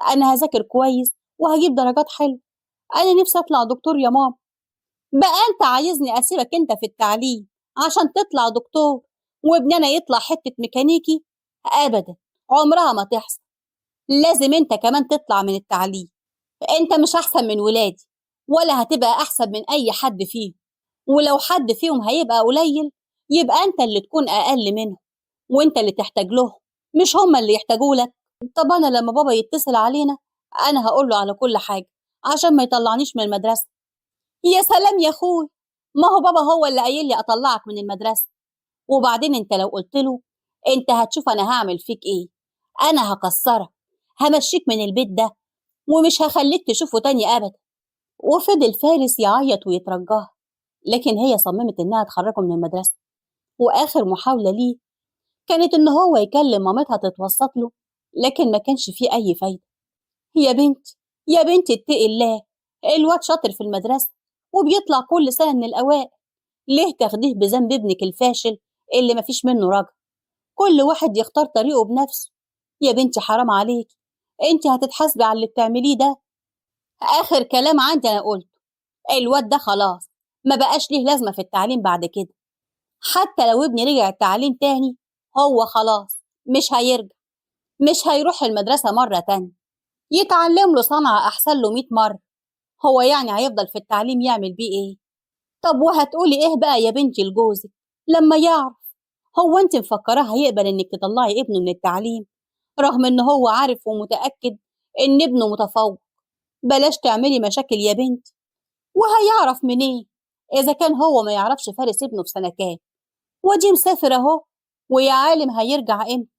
أنا هذاكر كويس وهجيب درجات حلوة، أنا نفسي أطلع دكتور يا ماما. بقى أنت عايزني أسيبك أنت في التعليم عشان تطلع دكتور وابننا يطلع حتة ميكانيكي؟ أبدا، عمرها ما تحصل، لازم أنت كمان تطلع من التعليم، أنت مش أحسن من ولادي ولا هتبقى أحسن من أي حد فيهم، ولو حد فيهم هيبقى قليل يبقى أنت اللي تكون أقل منهم وأنت اللي تحتاج لهم، مش هما اللي يحتاجوا لك. طب أنا لما بابا يتصل علينا أنا هقول له على كل حاجة عشان ما يطلعنيش من المدرسة. يا سلام يا أخوي، ما هو بابا هو اللي قايل لي أطلعك من المدرسة، وبعدين أنت لو قلت له أنت هتشوف أنا هعمل فيك إيه، أنا هكسرك، همشيك من البيت ده ومش هخليك تشوفه تاني أبدا. وفضل فارس يعيط ويترجاها، لكن هي صممت إنها تخرجه من المدرسة. وآخر محاولة ليه كانت إن هو يكلم مامتها تتوسط له، لكن ما كانش فيه أي فايدة. يا بنتي يا بنتي اتقي الله، الواد شاطر في المدرسة وبيطلع كل سنة من الأوائل، ليه تاخديه بذنب ابنك الفاشل اللي ما فيش منه رجا؟ كل واحد يختار طريقه بنفسه. يا بنتي حرام عليكي، انت هتتحاسبي على اللي بتعمليه ده. آخر كلام عندي أنا قلته، الواد ده خلاص ما بقاش ليه لازمة في التعليم بعد كده، حتى لو ابني رجع التعليم تاني هو خلاص مش هيرجع، مش هيروح المدرسة مرة تانية، يتعلم له صنعة أحسن له 100 مرة، هو يعني هيفضل في التعليم يعمل بيه إيه؟ طب وهتقولي إيه بقى يا بنتي لجوزك لما يعرف؟ هو أنت مفكراه هيقبل إنك تطلعي ابنه من التعليم رغم إن هو عارف ومتأكد إن ابنه متفوق؟ بلاش تعملي مشاكل يا بنتي. وهيعرف منين إذا كان هو ما يعرفش فارس ابنه في سنة كام؟ ودي مسافر أهو، ويا عالم هيرجع إمتى.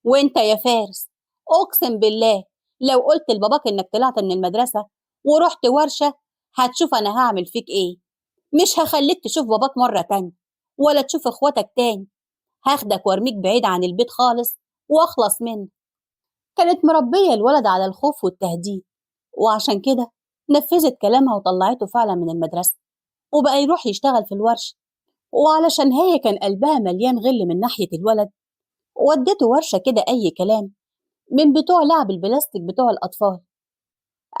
وإنت يا فارس أقسم بالله لو قلت لباباك إنك طلعت من المدرسة ورحت ورشة هتشوف أنا هعمل فيك إيه، مش هخليك تشوف باباك مرة تانية ولا تشوف إخواتك تاني، هاخدك وارميك بعيد عن البيت خالص وأخلص منه. كانت مربية الولد على الخوف والتهديد، وعشان كده نفذت كلامها وطلعته فعلا من المدرسة وبقى يروح يشتغل في الورشة. وعلشان هي كان قلبها مليان غل من ناحية الولد ودته ورشة كده أي كلام من بتوع لعب البلاستيك بتوع الأطفال.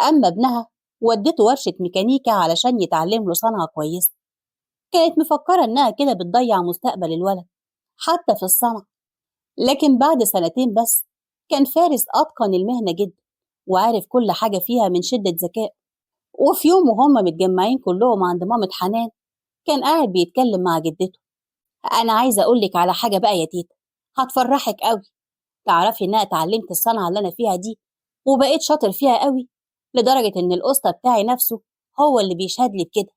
أما ابنها ودته ورشة ميكانيكا علشان يتعلم له صنعة كويسة. كانت مفكرة إنها كده بتضيع مستقبل الولد حتى في الصنعة، لكن بعد 2 بس كان فارس أتقن المهنة جدا وعارف كل حاجة فيها من شدة ذكائه. وفي يوم وهم متجمعين كلهم عند مامة حنان كان قاعد بيتكلم مع جدته. أنا عايزة أقولك على حاجة بقى يا تيتا هتفرحك قوي، تعرفي إنها اتعلمت الصنعة اللي أنا فيها دي وبقيت شاطر فيها قوي، لدرجة إن الأسطى بتاعي نفسه هو اللي بيشهد لي بكده،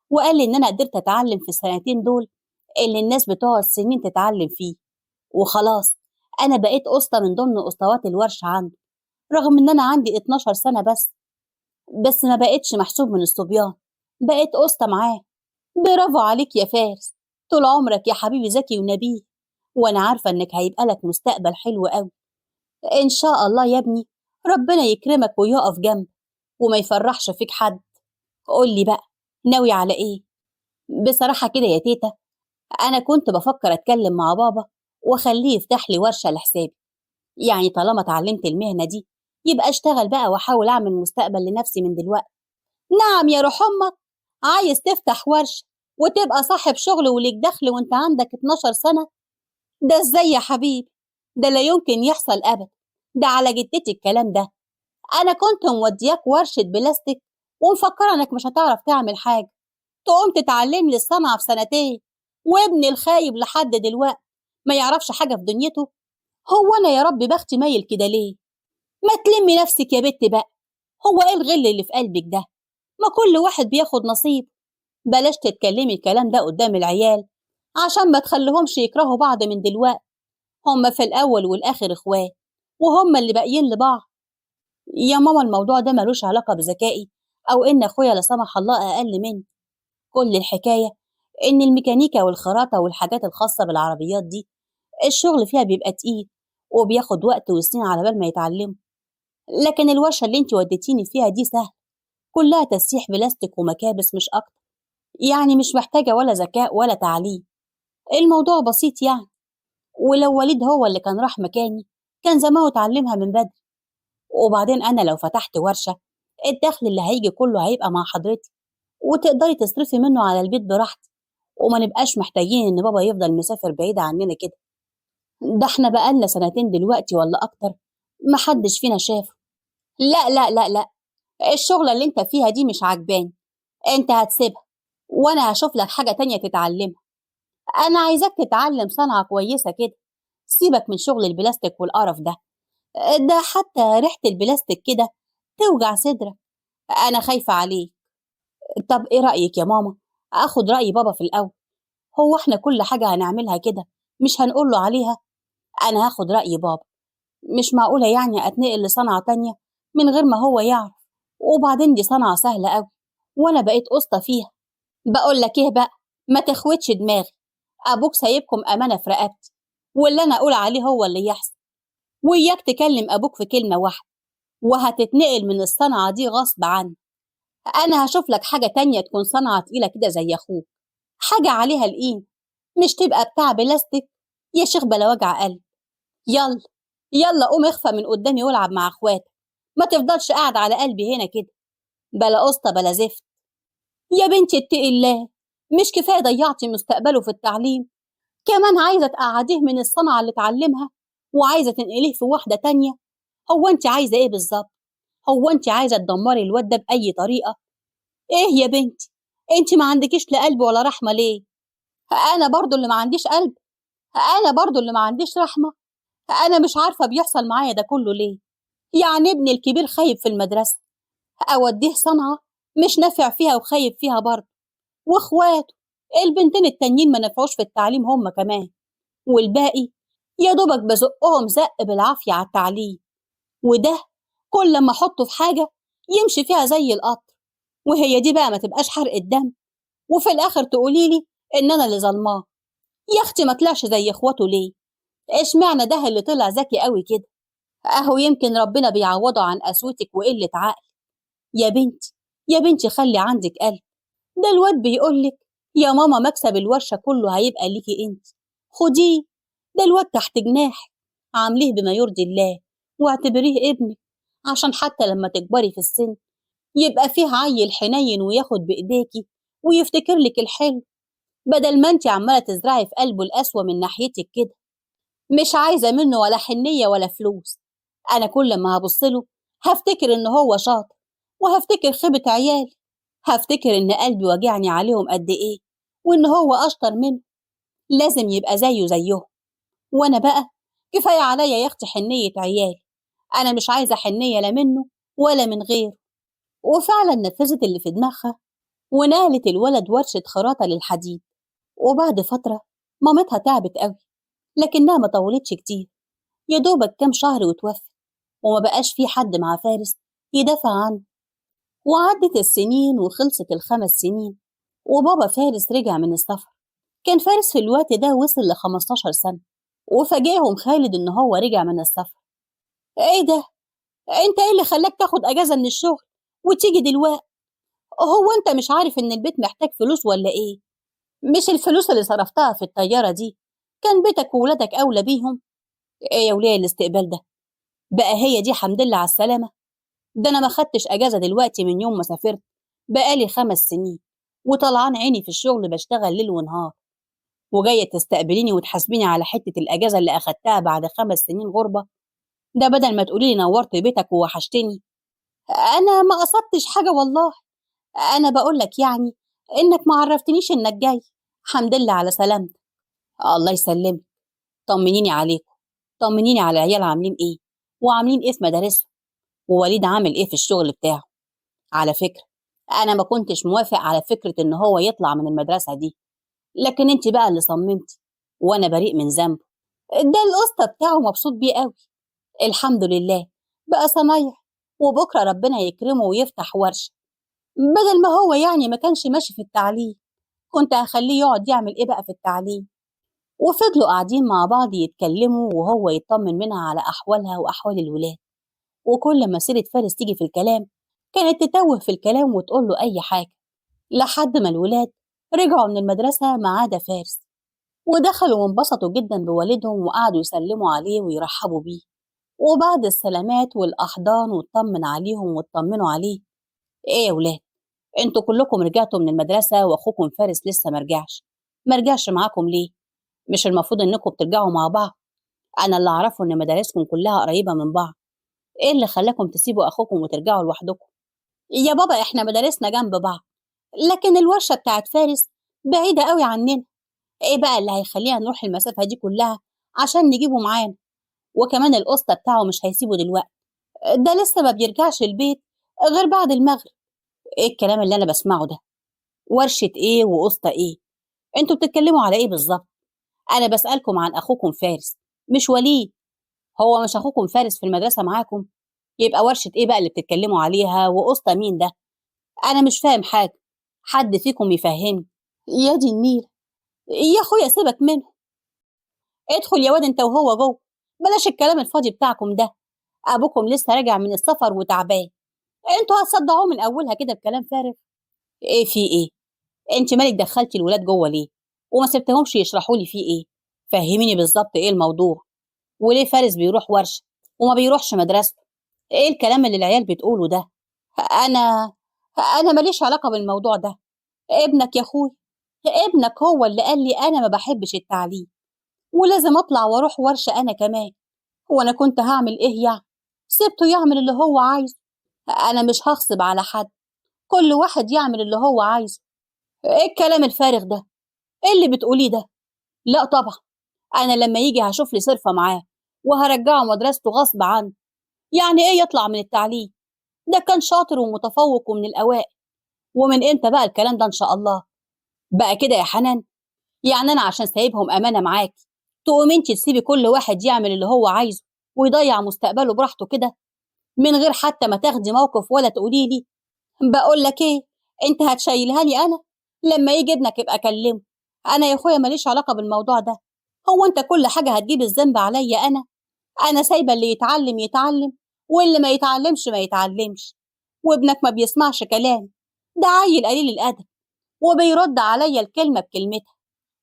وقال لي إن أنا قدرت أتعلم في 2 دول اللي الناس بتقعد سنين تتعلم فيه، وخلاص أنا بقيت أسطى من ضمن أسطوات الورشة عنده، رغم إن أنا عندي 12 سنة بس ما بقيتش محسوب من الصبيان، بقيت أسطى معاه. برافو عليك يا فارس، طول عمرك يا حبيبي ذكي ونبيه، وأنا عارفة إنك هيبقى لك مستقبل حلو قوي. إن شاء الله يا ابني ربنا يكرمك ويقف جنب وما يفرحش فيك حد. قول لي بقى ناوي على إيه؟ بصراحة كده يا تيتا، أنا كنت بفكر أتكلم مع بابا وأخليه يفتح لي ورشة لحسابي، يعني طالما اتعلمت المهنة دي يبقى اشتغل بقى وأحاول أعمل مستقبل لنفسي من دلوقتي. نعم يا روح أمك، عايز تفتح ورشة وتبقى صاحب شغل وليك دخل وانت عندك 12 سنة؟ ده ازاي يا حبيبي؟ ده لا يمكن يحصل أبدا، ده على جدتي الكلام ده. أنا كنت مودياك ورشة بلاستيك ومفكرة إنك مش هتعرف تعمل حاجة، تقوم تتعلم لي الصنعة في سنتين، وابن الخايب لحد دلوقتي ما يعرفش حاجة في دنيته. هو أنا يا رب بختي مايل كده ليه؟ ما تلمي نفسك يا بت بقى، هو إيه الغل اللي في قلبك ده؟ ما كل واحد بياخد نصيب. بلاش تتكلمي الكلام ده قدام العيال عشان ما تخليهمش يكرهوا بعض من دلوقتي، هما في الأول والآخر إخوات وهم اللي باقيين لبعض. يا ماما الموضوع ده ملوش علاقة بذكائي أو إن أخويا لا سمح الله أقل مني، كل الحكاية إن الميكانيكا والخراطة والحاجات الخاصة بالعربيات دي الشغل فيها بيبقى تقيل وبياخد وقت وسنين على بال ما يتعلموا، لكن الورشة اللي انت وديتيني فيها دي سهل، كلها تسيح بلاستيك ومكابس مش أكتر، يعني مش محتاجة ولا ذكاء ولا تعليم، الموضوع بسيط يعني. ولو وليد هو اللي كان راح مكاني كان زمانه اتعلمها من بدري. وبعدين أنا لو فتحت ورشة الدخل اللي هيجي كله هيبقى مع حضرتك، وتقدري تصرفي منه على البيت براحتك، وما نبقاش محتاجين إن بابا يفضل مسافر بعيد عننا كده. ده احنا بقالنا سنتين دلوقتي ولا أكتر محدش فينا شافه. لا لا لا لا، الشغلة اللي انت فيها دي مش عجباني، انت هتسيبها وانا هشوف لك حاجة تانية تتعلمها. انا عايزاك تتعلم صنعة كويسة كده، سيبك من شغل البلاستيك والقرف ده، ده حتى ريحة البلاستيك كده توجع صدرك، انا خايفة عليك. طب ايه رأيك يا ماما اخد رأي بابا في الاول؟ هو احنا كل حاجة هنعملها كده مش هنقول له عليها؟ انا هاخد رأي بابا، مش معقولة يعني اتنقل لصنعة تانية من غير ما هو يعرف، وبعدين دي صنعة سهلة قوي وانا بقيت قسطة فيها. بقول لك ايه بقى، ما تخوتش دماغي، ابوك سايبكم امانة في رقبتي، واللي انا اقول عليه هو اللي يحصل، وإياك تكلم ابوك في كلمة واحدة وهتتنقل من الصنعة دي غصب عنك. انا هشوف لك حاجة تانية تكون صنعة تقيلة كده زي اخوك، حاجة عليها القيمة، مش تبقى بتاع بلاستيك يا شيخ بلا وجع قلب. يلا يلا قوم اخفى من قدامي والعب مع اخواتك، ما تفضلش قاعد على قلبي هنا كده، بلا قسطة بلا زفت. يا بنتي اتقي الله، مش كفاية ضيعتي مستقبله في التعليم، كمان عايزة تقعديه من الصنعة اللي اتعلمها وعايزة تنقليه في واحدة تانية؟ هو انت عايزة ايه بالظبط؟ هو انت عايزة تدمري الواد ده بأي طريقة؟ ايه يا بنتي، انت ما عندكيش لا قلب ولا رحمة ليه؟ انا برضو اللي ما عنديش قلب، انا برضو اللي ما عنديش رحمة، انا مش عارفة بيحصل معايا ده كله ليه. يعني ابني الكبير خايب في المدرسة اوديه صنعة مش نافع فيها وخايب فيها برضه، واخواته البنتين التانيين ما نفعوش في التعليم هم كمان، والباقي يا دوبك بزقهم زق بالعافية على التعليم، وده كل ما احطه في حاجة يمشي فيها زي القطر، وهي دي بقى ما تبقاش حرق الدم، وفي الاخر تقولي لي ان انا اللي ظلماه. يا اختي ما طلعش زي اخواته ليه؟ اشمعنى ده اللي طلع ذكي قوي كده؟ اهو يمكن ربنا بيعوضه عن قسوتك وقلة عقل. يا بنتي يا بنتي خلي عندك قلب، ده الواد بيقولك يا ماما مكسب الورشة كله هيبقى ليكي انت، خديه، ده الواد تحت جناحك، عامليه بما يرضي الله واعتبريه ابنك، عشان حتى لما تكبري في السن يبقى فيه عيل حنين وياخد بإيديكي ويفتكر لك الحلو، بدل ما انت عمالة تزرعي في قلبه القسوة من ناحيتك كده. مش عايزة منه ولا حنية ولا فلوس، أنا كل ما هبصله هفتكر إن هو شاطر، وهفتكر خيبة عيالي، هفتكر إن قلبي وجعني عليهم قد إيه، وإن هو أشطر منه، لازم يبقى زيه زيهم. وأنا بقى كفاية عليا يا أختي حنية عيالي، أنا مش عايزة حنية لا منه ولا من غيره. وفعلا نفذت اللي في دماغها ونقلت الولد ورشة خراطة للحديد. وبعد فترة مامتها تعبت قوي، لكنها ما طولتش كتير، يا دوبك كام شهر وتوفت، وما بقاش في حد مع فارس يدافع عنه. وعدت السنين وخلصت ال5 سنين، وبابا فارس رجع من السفر. كان فارس في الوقت ده وصل ل15 سنة، وفاجئهم خالد إن هو رجع من السفر. إيه ده؟ أنت إيه اللي خلاك تاخد أجازة من الشغل وتيجي دلوقتي؟ هو أنت مش عارف إن البيت محتاج فلوس ولا إيه؟ مش الفلوس اللي صرفتها في الطيارة دي كان بيتك وولادك أولى بيهم؟ إيه يا وليه الاستقبال ده؟ بقى هي دي حمد لله على السلامة؟ ده أنا ما خدتش أجازة دلوقتي من يوم ما سافرت، بقالي 5 سنين وطلعان عيني في الشغل بشتغل ليل ونهار، وجاية تستقبليني وتحاسبيني على حتة الأجازة اللي أخدتها بعد 5 سنين غربة؟ ده بدل ما تقولي لي نورت بيتك ووحشتني. أنا ما قصدتش حاجة والله، أنا بقولك يعني إنك ما عرفتنيش إنك جاي. الحمد لله على سلامتك. الله يسلمك. طمنيني عليكم، طمنيني على العيال عاملين إيه، وعاملين إيه في مدارسهم، ووليد عامل إيه في الشغل بتاعه. على فكرة أنا ما كنتش موافق على فكرة إن هو يطلع من المدرسة دي، لكن أنت بقى اللي صممتي، وأنا بريء من ذنبه. ده القسطة بتاعه مبسوط بيه قوي، الحمد لله بقى صنايع، وبكرة ربنا يكرمه ويفتح ورشة، بدل ما هو يعني ما كانش ماشي في التعليم، كنت هخليه يقعد يعمل إيه بقى في التعليم. وفضلوا قاعدين مع بعض يتكلموا، وهو يطمن منها على أحوالها وأحوال الولاد. وكل ما سيرة فارس تيجي في الكلام كانت تتوه في الكلام وتقول له أي حاجة، لحد ما الولاد رجعوا من المدرسة ما عدا فارس، ودخلوا وانبسطوا جدا بوالدهم وقعدوا يسلموا عليه ويرحبوا بيه. وبعد السلامات والأحضان واطمن عليهم واطمنوا عليه، إيه يا ولاد انتوا كلكم رجعتوا من المدرسة واخوكم فارس لسه مرجعش، مرجعش معاكم ليه؟ مش المفروض انكم بترجعوا مع بعض؟ انا اللي اعرفه ان مدارسكم كلها قريبة من بعض، ايه اللي خلاكم تسيبوا اخوكم وترجعوا لوحدكم؟ يا بابا احنا مدارسنا جنب بعض، لكن الورشة بتاعت فارس بعيدة قوي عننا، ايه بقى اللي هيخلينا نروح المسافة دي كلها عشان نجيبه معانا؟ وكمان القسطة بتاعه مش هيسيبه دلوقتي، ده لسه ما بيرجعش البيت غير بعد المغرب. ايه الكلام اللي انا بسمعه ده؟ ورشة ايه وقسطة ايه؟ انتوا بتتكلموا على ايه بالظبط؟ انا بسألكم عن اخوكم فارس مش وليد. هو مش اخوكم فارس في المدرسة معاكم؟ يبقى ورشة ايه بقى اللي بتتكلموا عليها وقسطة مين ده؟ انا مش فاهم حاجة، حد فيكم يفهمني. يا دي النيل يا اخويا سيبك منه، ادخل يا واد انت وهو جوه، بلاش الكلام الفاضي بتاعكم ده، ابوكم لسه راجع من السفر وتعبان، انتوا هتصدعوه من اولها كده بكلام فارغ. ايه في ايه؟ انت مالك دخلتي الولاد جوه ليه وما سبتهمش يشرحوا لي فيه ايه؟ فهميني بالظبط ايه الموضوع، وليه فارس بيروح ورشه وما بيروحش مدرسته؟ ايه الكلام اللي العيال بتقوله ده؟ انا ماليش علاقه بالموضوع ده. ابنك يا اخوي، ابنك هو اللي قال لي انا ما بحبش التعليم ولازم اطلع واروح ورشه انا كمان. هو انا كنت هعمل ايه يعني؟ سبته يعمل اللي هو عايزه، انا مش هغصب على حد، كل واحد يعمل اللي هو عايزه. ايه الكلام الفارغ ده؟ ايه اللي بتقوليه ده؟ لا طبعا انا لما يجي هشوف لي صرفه معاه وهرجعه مدرسته غصب عنه. يعني ايه يطلع من التعليم؟ ده كان شاطر ومتفوق ومن الاوائل. ومن امتى بقى الكلام ده ان شاء الله؟ بقى كده يا حنان؟ يعني انا عشان سايبهم امانه معاكي تقومي انت تسيبي كل واحد يعمل اللي هو عايزه ويضيع مستقبله براحته كده من غير حتى ما تاخدي موقف ولا تقولي لي؟ بقول لك ايه، انت هتشيلها لي انا؟ لما يجي ابنك يبقى كلمه، انا يا اخويا ماليش علاقه بالموضوع ده. هو انت كل حاجه هتجيب الذنب عليا انا؟ انا سايبه اللي يتعلم يتعلم واللي ما يتعلمش ما يتعلمش، وابنك ما بيسمعش كلام، ده عيل قليل الادب وبيرد عليا الكلمه بكلمتها.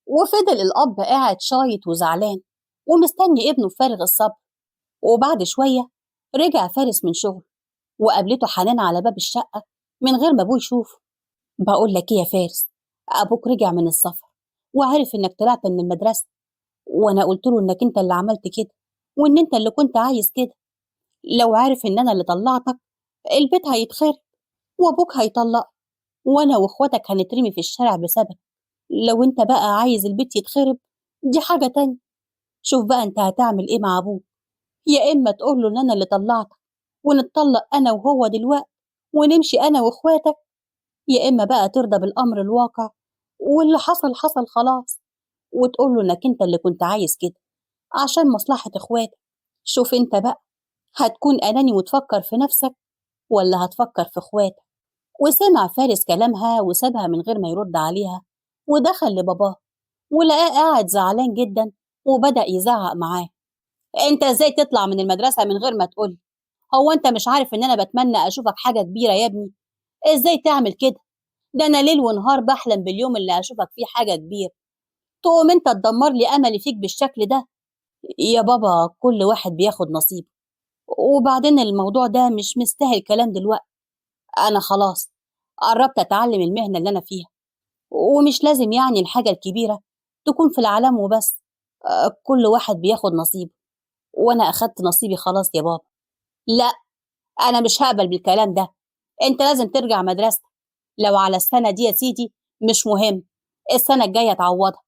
وفضل الاب قاعد شايط وزعلان ومستني ابنه فارغ الصبر. وبعد شويه رجع فارس من شغله وقابلته حنان على باب الشقه من غير ما ابوه يشوفه. بقول لك ايه يا فارس، ابوك رجع من السفر وعرف انك طلعت من المدرسه، وانا قلت له انك انت اللي عملت كده وان انت اللي كنت عايز كده. لو عارف ان انا اللي طلعتك البيت هيتخرب وابوك هيطلق وانا واخواتك هنترمي في الشارع بسبب. لو انت بقى عايز البيت يتخرب دي حاجه تانية، شوف بقى انت هتعمل ايه مع ابوك. يا اما تقول له ان انا اللي طلعتك ونتطلق انا وهو دلوقتي ونمشي انا واخواتك، يا اما بقى ترضى بالامر الواقع واللي حصل حصل خلاص، وتقول له انك انت اللي كنت عايز كده عشان مصلحة اخواتك. شوف انت بقى هتكون اناني وتفكر في نفسك ولا هتفكر في اخواتك. وسمع فارس كلامها وسابها من غير ما يرد عليها ودخل لباباه ولقاه قاعد زعلان جدا وبدأ يزعق معاه. أنت إزاي تطلع من المدرسة من غير ما تقول؟ هو أنت مش عارف إن أنا بتمنى أشوفك حاجة كبيرة يا ابني؟ إزاي تعمل كده؟ ده أنا ليل ونهار بحلم باليوم اللي هشوفك فيه حاجة كبيرة، تقوم أنت تدمر لي أملي فيك بالشكل ده؟ يا بابا كل واحد بياخد نصيبه، وبعدين الموضوع ده مش مستاهل كلام دلوقتي. أنا خلاص قربت أتعلم المهنة اللي أنا فيها، ومش لازم يعني الحاجة الكبيرة تكون في العالم وبس. كل واحد بياخد نصيبه، وأنا أخدت نصيبي خلاص يا بابا. لا، أنا مش هقبل بالكلام ده، أنت لازم ترجع مدرستك. لو على السنة دي يا سيدي مش مهم، السنة الجاية تعوضها.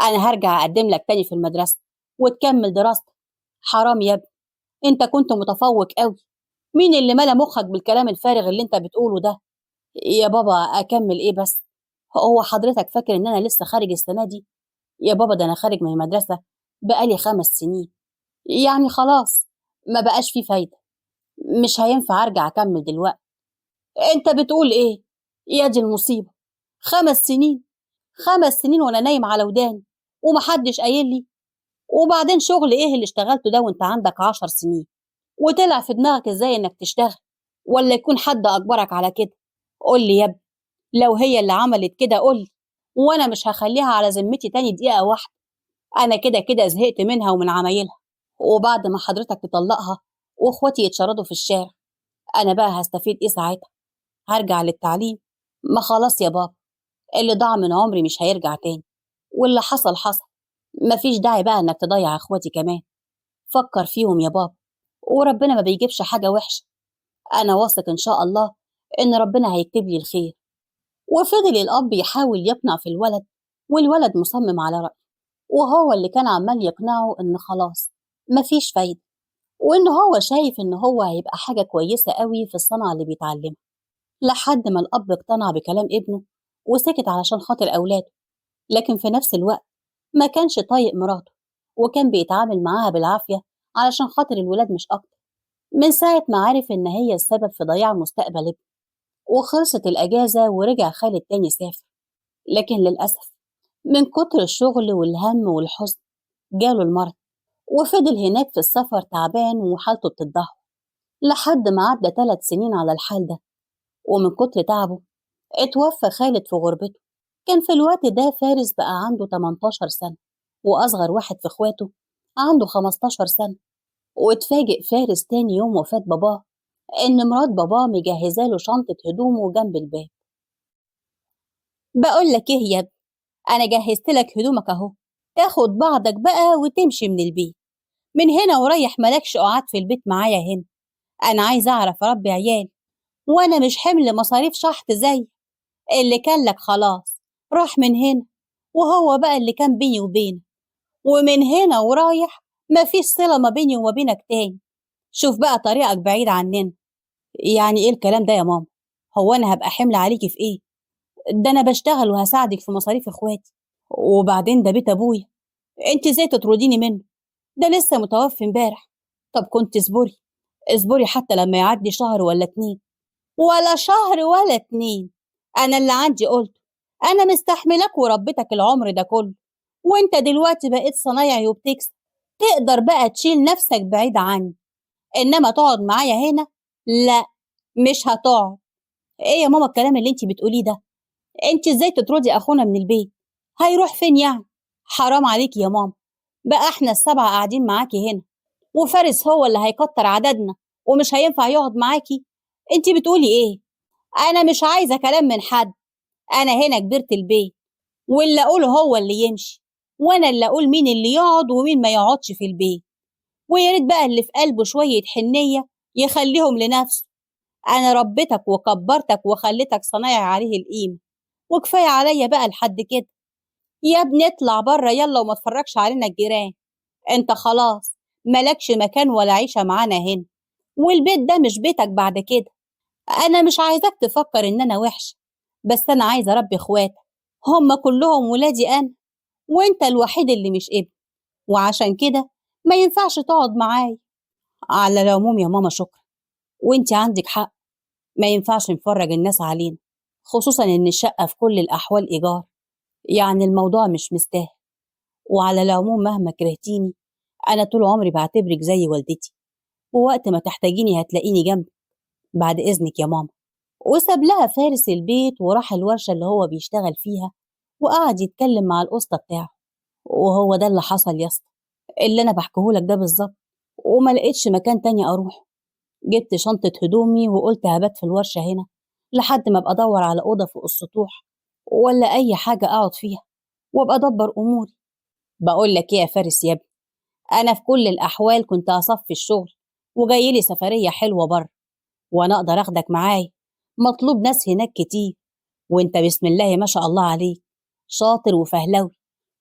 أنا هرجع أقدم لك تاني في المدرسة وتكمل دراستك. حرام يا ابني، أنت كنت متفوق قوي، مين اللي ملا مخك بالكلام الفارغ اللي أنت بتقوله ده؟ يا بابا أكمل إيه بس؟ هو حضرتك فاكر إن أنا لسه خارج السنة دي؟ يا بابا ده أنا خارج من المدرسة بقالي 5 سنين، يعني خلاص ما بقاش فيه فايدة، مش هينفع أرجع أكمل دلوقتي. أنت بتقول إيه؟ يا دي المصيبة، 5 سنين، 5 سنين وأنا نايم على وداني ومحدش قايل لي. وبعدين شغل إيه اللي اشتغلته ده وأنت عندك 10 سنين؟ وطلع في دماغك إزاي إنك تشتغل؟ ولا يكون حد أجبرك على كده؟ قول لي يا ابني، لو هي اللي عملت كده قول لي، وأنا مش هخليها على ذمتي تاني دقيقة واحدة. أنا كده كده زهقت منها ومن عمايلها. وبعد ما حضرتك تطلقها وإخواتي يتشردوا في الشارع، أنا بقى هستفيد إيه ساعتها؟ هرجع للتعليم؟ ما خلاص يا بابا، اللي ضاع من عمري مش هيرجع تاني، واللي حصل حصل، مفيش داعي بقى إنك تضيع إخواتي كمان. فكر فيهم يا بابا، وربنا ما بيجيبش حاجة وحشة. أنا واثق إن شاء الله إن ربنا هيكتب لي الخير. وفضل الأب يحاول يقنع في الولد، والولد مصمم على رأيه، وهو اللي كان عمال يقنعه إن خلاص مفيش فايدة، وإن هو شايف إن هو هيبقى حاجة كويسة قوي في الصنعة اللي بيتعلمها. لحد ما الأب اقتنع بكلام ابنه وسكت علشان خاطر أولاده، لكن في نفس الوقت ما كانش طايق مراته، وكان بيتعامل معاها بالعافية علشان خاطر الولاد مش أكتر، من ساعة ما عرف إن هي السبب في ضياع مستقبل ابنه. وخلصت الأجازة ورجع خالد تاني سافر، لكن للأسف من كتر الشغل والهم والحزن جاله المرض، وفضل هناك في السفر تعبان وحالته بتتدهور لحد ما عدى 3 سنين على الحال ده. ومن كتر تعبه اتوفى خالد في غربته. كان في الوقت ده فارس بقى عنده 18 سنة، وأصغر واحد في إخواته عنده 15 سنة. واتفاجئ فارس تاني يوم وفاة باباه إن مرات باباه مجهزاله شنطة هدومه جنب الباب. بقول لك إيه يا ابني، أنا جهزت لك هدومك أهو، تاخد بعضك بقى وتمشي من البيت، من هنا ورايح مالكش قعاد في البيت معايا هنا. أنا عايز أعرف أربي عيالي، وأنا مش حمل مصاريف شحط زي اللي كان لك، خلاص راح من هنا، وهو بقى اللي كان بيني وبينك، ومن هنا ورايح مفيش صلة ما بيني وما بينك تاني. شوف بقى طريقك بعيد عننا. يعني ايه الكلام ده يا ماما؟ هو انا هبقى حمل عليكي في ايه؟ ده انا بشتغل وهساعدك في مصاريف اخواتي، وبعدين ده بيت ابويا، انت ازاي تطرديني منه؟ ده لسه متوفي امبارح. طب كنت اصبري اصبري حتى لما يعدي شهر ولا 2. ولا شهر ولا 2، انا اللي عندي قلته، انا مستحملك وربيتك العمر ده كله، وانت دلوقتي بقيت صنايعي وبتكسب، تقدر بقى تشيل نفسك بعيد عني، انما تقعد معايا هنا لا، مش هتقعد. ايه يا ماما الكلام اللي انت بتقوليه ده؟ انت ازاي تطردي اخونا من البيت؟ هيروح فين يعني؟ حرام عليكي يا ماما، بقى احنا ال7 قاعدين معاكي هنا، وفارس هو اللي هيكتر عددنا ومش هينفع يقعد معاكي. انت بتقولي ايه؟ انا مش عايزه كلام من حد، انا هنا كبيرة البيت، واللي اقوله هو اللي يمشي، وانا اللي اقول مين اللي يقعد ومين ما يقعدش في البيت. ويا ريت بقى اللي في قلبه شويه حنيه يخليهم لنفسه. انا ربيتك وكبرتك وخليتك صنايعي عليه القيمه، وكفايه عليا بقى لحد كده. يا ابني اطلع بره يلا وما تفرجش علينا الجيران، انت خلاص مالكش مكان ولا عيشه معانا هنا، والبيت ده مش بيتك بعد كده. انا مش عايزاك تفكر ان انا وحشه، بس انا عايزه اربي اخواتك، هم كلهم ولادي انا، وانت الوحيد اللي مش ابني، وعشان كده ما ينفعش تقعد معايا. على العموم يا ماما شكرا، وانت عندك حق، ما ينفعش نفرج الناس علينا، خصوصا ان الشقه في كل الاحوال ايجار، يعني الموضوع مش مستاهل. وعلى العموم مهما كرهتيني أنا طول عمري بعتبرك زي والدتي، ووقت ما تحتاجيني هتلاقيني جنبك. بعد إذنك يا ماما. وساب لها فارس البيت وراح الورشة اللي هو بيشتغل فيها وقعد يتكلم مع الأسطى بتاعه. وهو ده اللي حصل يا اسطى، اللي أنا بحكيهولك ده بالظبط. وما لقيتش مكان تاني أروح، جبت شنطة هدومي وقلت هبات في الورشة هنا لحد ما أبقى أدور على أوضة فوق السطوح ولا أي حاجة أقعد فيها وأبقى أدبر أموري. بقول لك إيه يا فارس يا ابني، أنا في كل الأحوال كنت هصفي الشغل وجاي لي سفرية حلوة بره، وأنا أقدر أخدك معايا، مطلوب ناس هناك كتير، وأنت بسم الله ما شاء الله عليك شاطر وفهلوي،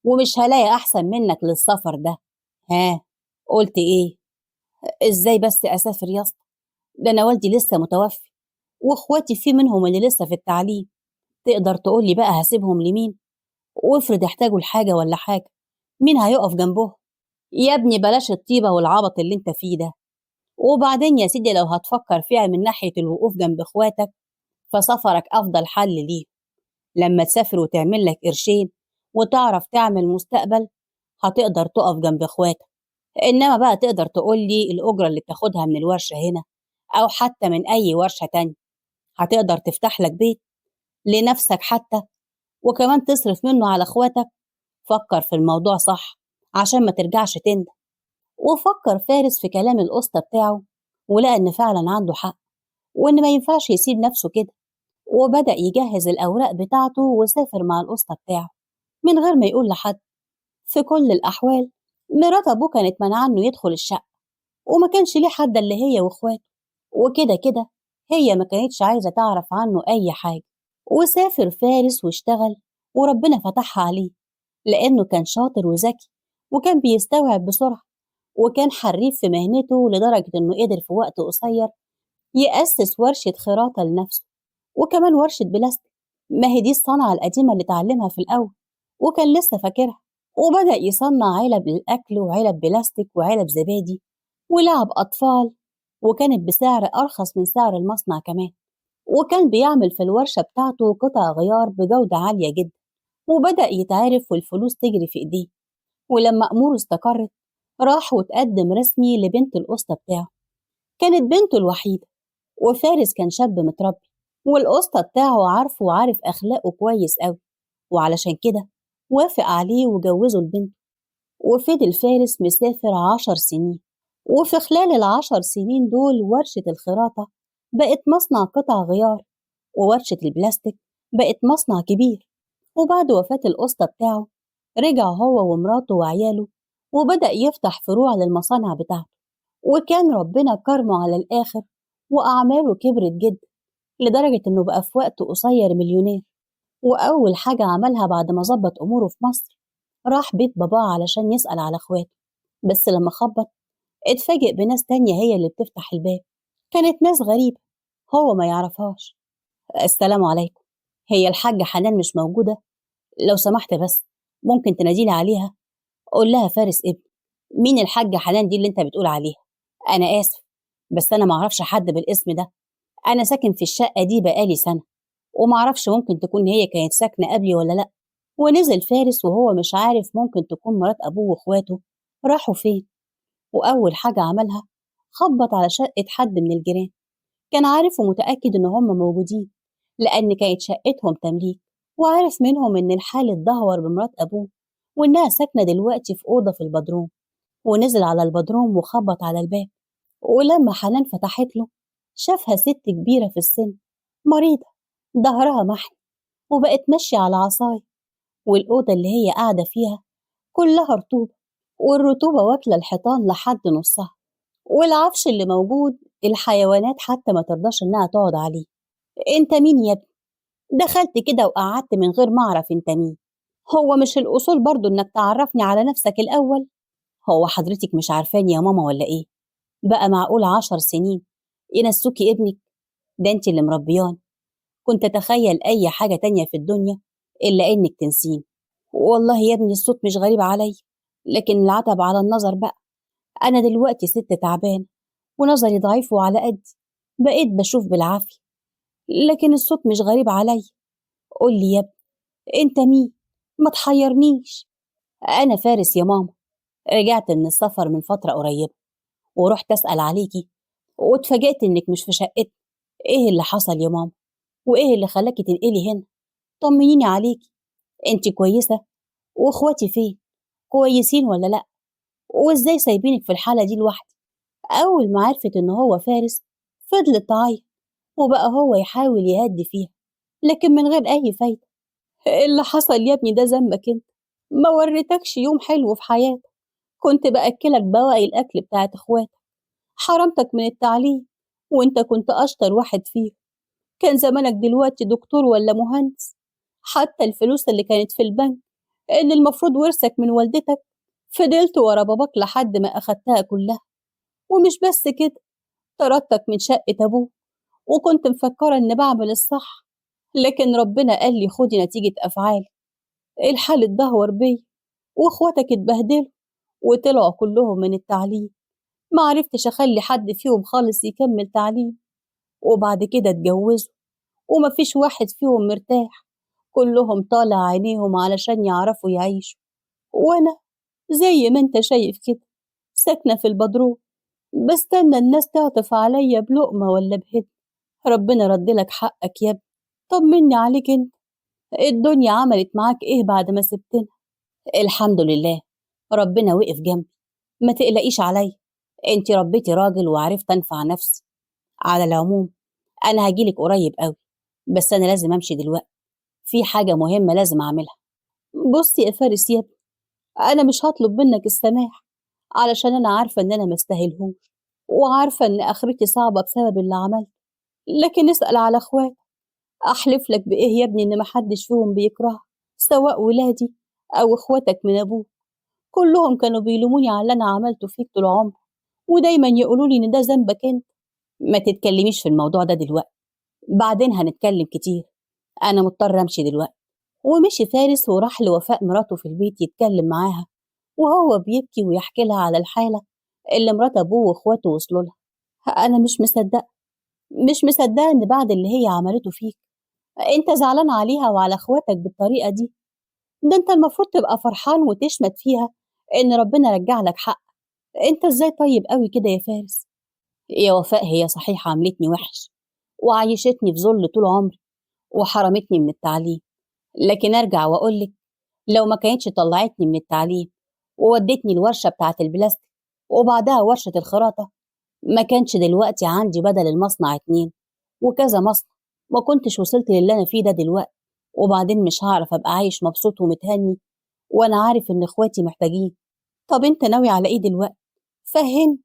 ومش هلاقي أحسن منك للسفر ده. ها قلت إيه؟ إزاي بس أسافر يا اسطى؟ ده أنا والدي لسه متوفي وإخواتي في منهم اللي لسه في التعليم، تقدر تقولي بقى هسيبهم لمين؟ وافرض احتاجوا لحاجة ولا حاجة، مين هيقف جنبهم؟ يا ابني بلاش الطيبة والعبط اللي انت فيه ده. وبعدين يا سيدي لو هتفكر فيها من ناحية الوقوف جنب اخواتك فسفرك أفضل حل ليه. لما تسافر وتعمل لك قرشين وتعرف تعمل مستقبل هتقدر تقف جنب اخواتك. إنما بقى تقدر تقول لي الأجرة اللي بتاخدها من الورشة هنا أو حتى من أي ورشة تانية هتقدر تفتح لك بيت لنفسك حتى، وكمان تصرف منه على اخواتك؟ فكر في الموضوع صح عشان ما ترجعش تندم. وفكر فارس في كلام الأسطى بتاعه ولقى إن فعلا عنده حق، وإن ما ينفعش يسيب نفسه كده، وبدأ يجهز الأوراق بتاعته وسافر مع الأسطى بتاعه من غير ما يقول لحد. في كل الأحوال مرات أبوه كانت منعه إنه يدخل الشقة، وما كانش ليه حد اللي هي وإخواته، وكده كده هي ما كانتش عايزة تعرف عنه أي حاجة. وسافر فارس واشتغل وربنا فتحها عليه، لأنه كان شاطر وذكي وكان بيستوعب بسرعة، وكان حريف في مهنته لدرجة إنه قدر في وقت قصير يأسس ورشة خراطة لنفسه، وكمان ورشة بلاستيك، ما هي دي الصنعة القديمة اللي اتعلمها في الأول وكان لسه فاكرها. وبدأ يصنع علب للأكل وعلب بلاستيك وعلب زبادي ولعب أطفال، وكانت بسعر أرخص من سعر المصنع كمان. وكان بيعمل في الورشة بتاعته قطع غيار بجودة عالية جدا، وبدأ يتعرف والفلوس تجري في إيديه. ولما أموره استقرت راح وتقدم رسمي لبنت الأسطى بتاعه، كانت بنته الوحيدة، وفارس كان شاب متربي والأسطى بتاعه عارفه وعارف أخلاقه كويس أوي، وعلشان كده وافق عليه وجوزه البنت. وفضل فارس مسافر 10 سنين، وفي خلال 10 سنين دول ورشة الخراطة بقت مصنع قطع غيار، وورشة البلاستيك بقت مصنع كبير. وبعد وفاة الأسطى بتاعه رجع هو ومراته وعياله وبدأ يفتح فروع للمصانع بتاعته، وكان ربنا كرمه على الآخر وأعماله كبرت جدا لدرجة إنه بقى في وقت قصير مليونير. وأول حاجة عملها بعد ما ظبط أموره في مصر راح بيت باباه علشان يسأل على إخواته، بس لما خبط اتفاجئ بناس تانية هي اللي بتفتح الباب، كانت ناس غريبة هو ما يعرفهاش. السلام عليكم، هي الحاجة حنان مش موجودة؟ لو سمحت بس ممكن تناديلي عليها؟ قول لها فارس ابني. مين الحاجة حنان دي اللي انت بتقول عليها؟ أنا آسف بس أنا معرفش حد بالاسم ده، أنا ساكن في الشقة دي بقالي سنة ومعرفش ممكن تكون هي كانت ساكنة قبلي ولا لأ. ونزل فارس وهو مش عارف ممكن تكون مرات أبوه وإخواته راحوا فين. وأول حاجة عملها خبط على شقة حد من الجيران، كان عارف ومتأكد إن هم موجودين لأن كانت شقتهم تمليك، وعارف منهم إن الحال اتدهور بمرات أبوه وإنها ساكنة دلوقتي في أوضة في البدروم. ونزل على البدروم وخبط على الباب، ولما حنان فتحت له شافها ست كبيرة في السن مريضة ظهرها محني وبقت ماشية على عصاية، والأوضة اللي هي قاعدة فيها كلها رطوبة، والرطوبة واكلة الحيطان لحد نصها، والعفش اللي موجود الحيوانات حتى ما ترضاش إنها تقعد عليه. أنت مين يا ابني؟ دخلت كده وقعدت من غير ما أعرف أنت مين. هو مش الأصول برضو إنك تعرفني على نفسك الأول؟ هو حضرتك مش عارفاني يا ماما ولا إيه؟ بقى معقول 10 سنين ينسوكي ابنك؟ ده أنت اللي مربيان، كنت أتخيل أي حاجة تانية في الدنيا إلا إنك تنسيني. والله يا ابني الصوت مش غريب علي، لكن العتب على النظر بقى. أنا دلوقتي ست تعبان ونظري ضعيف وعلى قدي، بقيت بشوف بالعافية، لكن الصوت مش غريب علي. قول لي يا ابني أنت مين؟ ما تحيرنيش. أنا فارس يا ماما، رجعت من السفر من فترة قريبة ورحت أسأل عليكي واتفاجئت إنك مش في شقتك. إيه اللي حصل يا ماما؟ وإيه اللي خلاكي تنقلي هنا؟ طمنيني عليكي، أنت كويسة؟ وإخواتي فين؟ كويسين ولا لأ؟ وإزاي سايبينك في الحالة دي لوحدك؟ أول ما عرفت إن هو فارس فضلت تعيط، وبقى هو يحاول يهدي فيها لكن من غير أي فايدة. اللي حصل يا ابني ده ذنبك أنت، ما وريتكش يوم حلو في حياتك، كنت بأكلك بواقي الأكل بتاعت إخواتك، حرمتك من التعليم وأنت كنت أشطر واحد فيهم، كان زمانك دلوقتي دكتور ولا مهندس. حتى الفلوس اللي كانت في البنك اللي المفروض ورثك من والدتك فضلت ورا باباك لحد ما أخدتها كلها. ومش بس كده، طردتك من شقة أبوك وكنت مفكرة إن بعمل الصح، لكن ربنا قال لي خدي نتيجة أفعالي. الحال اتدهور بيا وإخواتك اتبهدلوا وطلعوا كلهم من التعليم، ما عرفتش أخلي حد فيهم خالص يكمل تعليم، وبعد كده اتجوزوا ومفيش واحد فيهم مرتاح، كلهم طالع عينيهم علشان يعرفوا يعيشوا، وأنا زي ما أنت شايف كده ساكنة في البدروم بستنى الناس تعطف عليا بلقمة ولا بهد. ربنا ردلك حقك يا ابني، طمني عليك انت، الدنيا عملت معاك ايه بعد ما سبتنا؟ الحمد لله ربنا وقف جنبي، ما تقلقيش عليا، انت ربيتي راجل وعرفت انفع نفسي. على العموم انا هجيلك قريب قوي، بس انا لازم امشي دلوقتي، في حاجة مهمة لازم اعملها. بصي يا فارس يا ابني، انا مش هطلب منك السماح علشان انا عارفة ان انا ما استاهلهوش، وعارفة ان اخرتي صعبة بسبب اللي عملته، لكن اسأل على اخواتك، احلف لك بايه يا ابني ان محدش فيهم بيكرهك، سواء ولادي او اخواتك من ابوك، كلهم كانوا بيلوموني على اللي انا عملته فيك طول عمري، ودايما يقولوا لي ان ده ذنبك انت. ما تتكلميش في الموضوع ده دلوقتي، بعدين هنتكلم كتير، انا مضطر امشي دلوقتي. ومشي فارس وراح لوفاء مراته في البيت يتكلم معاها وهو بيبكي ويحكي لها على الحالة اللي مرات ابوه واخواته وصلوا لها. انا مش مصدقة، مش مصدقة ان بعد اللي هي عملته فيك انت زعلان عليها وعلى اخواتك بالطريقة دي، ده انت المفروض تبقى فرحان وتشمت فيها ان ربنا رجع لك حق. انت ازاي طيب قوي كده يا فارس؟ يا وفاء هي صحيح عملتني وحش وعيشتني في ذل طول عمري وحرمتني من التعليم، لكن ارجع واقولك لو ما كانتش طلعتني من التعليم وودتني الورشة بتاعت البلاستيك وبعدها ورشة الخراطة ما كانش دلوقتي عندي بدل المصنع 2 وكذا مصنع، ما كنتش وصلت للي انا فيه ده دلوقتي. وبعدين مش هعرف ابقى عايش مبسوط ومتهني وانا عارف ان اخواتي محتاجين. طب انت ناوي على ايه دلوقتي؟ فهم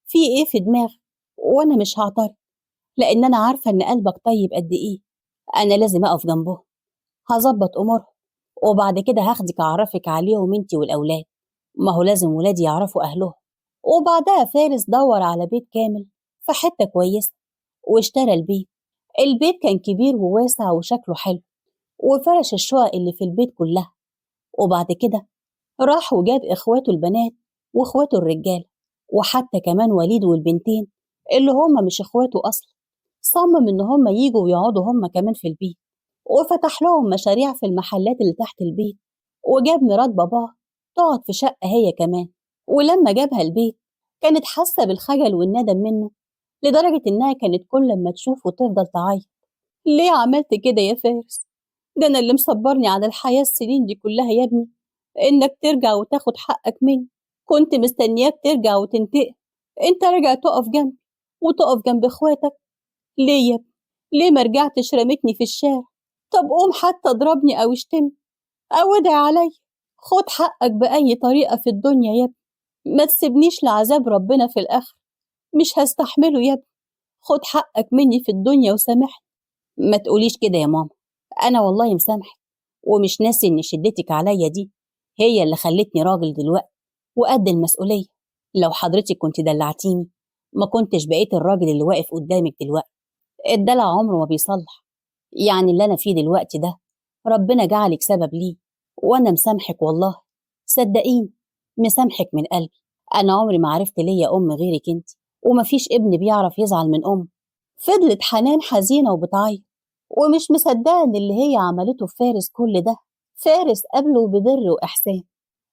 في ايه في دماغك، وانا مش هعترض لان انا عارفه ان قلبك طيب قد ايه. انا لازم اقف جنبهم، هظبط امورهم، وبعد كده هاخدك اعرفك عليهم انتي والاولاد، ما هو لازم ولادي يعرفوا اهلهم. وبعدها فارس دور على بيت كامل في حته كويسه واشترى البيت. البيت كان كبير وواسع وشكله حلو، وفرش الشقق اللي في البيت كلها. وبعد كده راح وجاب اخواته البنات واخواته الرجاله، وحتى كمان وليد والبنتين اللي هم مش اخواته اصلا، صمم ان هم ييجوا ويقعدوا هم كمان في البيت، وفتح لهم مشاريع في المحلات اللي تحت البيت، وجاب مرات باباه تقعد في شقه هي كمان. ولما جابها البيت كانت حاسه بالخجل والندم منه، لدرجه انها كانت كل ما تشوفه تفضل تعيط. ليه عملت كده يا فارس؟ ده انا اللي مصبرني على الحياه السنين دي كلها يا ابني، انك ترجع وتاخد حقك مني، كنت مستنياك ترجع وتنتقم، انت راجع تقف جنبي وتقف جنب اخواتك. ليه يا ابني؟ ليه ما رجعتش رميتني في الشارع؟ طب قوم حتى اضربني او اشتمني او ادعي عليا، خد حقك باي طريقه في الدنيا يا ابني، ما تسيبنيش لعذاب ربنا في الاخر، مش هستحمله يا ابني، خد حقك مني في الدنيا وسامحني. ما تقوليش كده يا ماما، انا والله مسامحك ومش ناسي ان شدتك عليا دي هي اللي خلتني راجل دلوقتي وقد المسؤوليه. لو حضرتك كنت دلعتيني ما كنتش بقيت الراجل اللي واقف قدامك دلوقتي. الدلع عمره ما بيصلح، يعني اللي انا فيه دلوقتي ده ربنا جعلك سبب ليه، وانا مسامحك والله، صدقيني مسامحك من قلبي. انا عمري ما عرفت ليا ام غيرك انت، ومفيش ابن بيعرف يزعل من ام. فضلت حنان حزينه وبتعيط ومش مصدقه ان اللي هي عملته في فارس كل ده. فارس قابله ببر واحسان،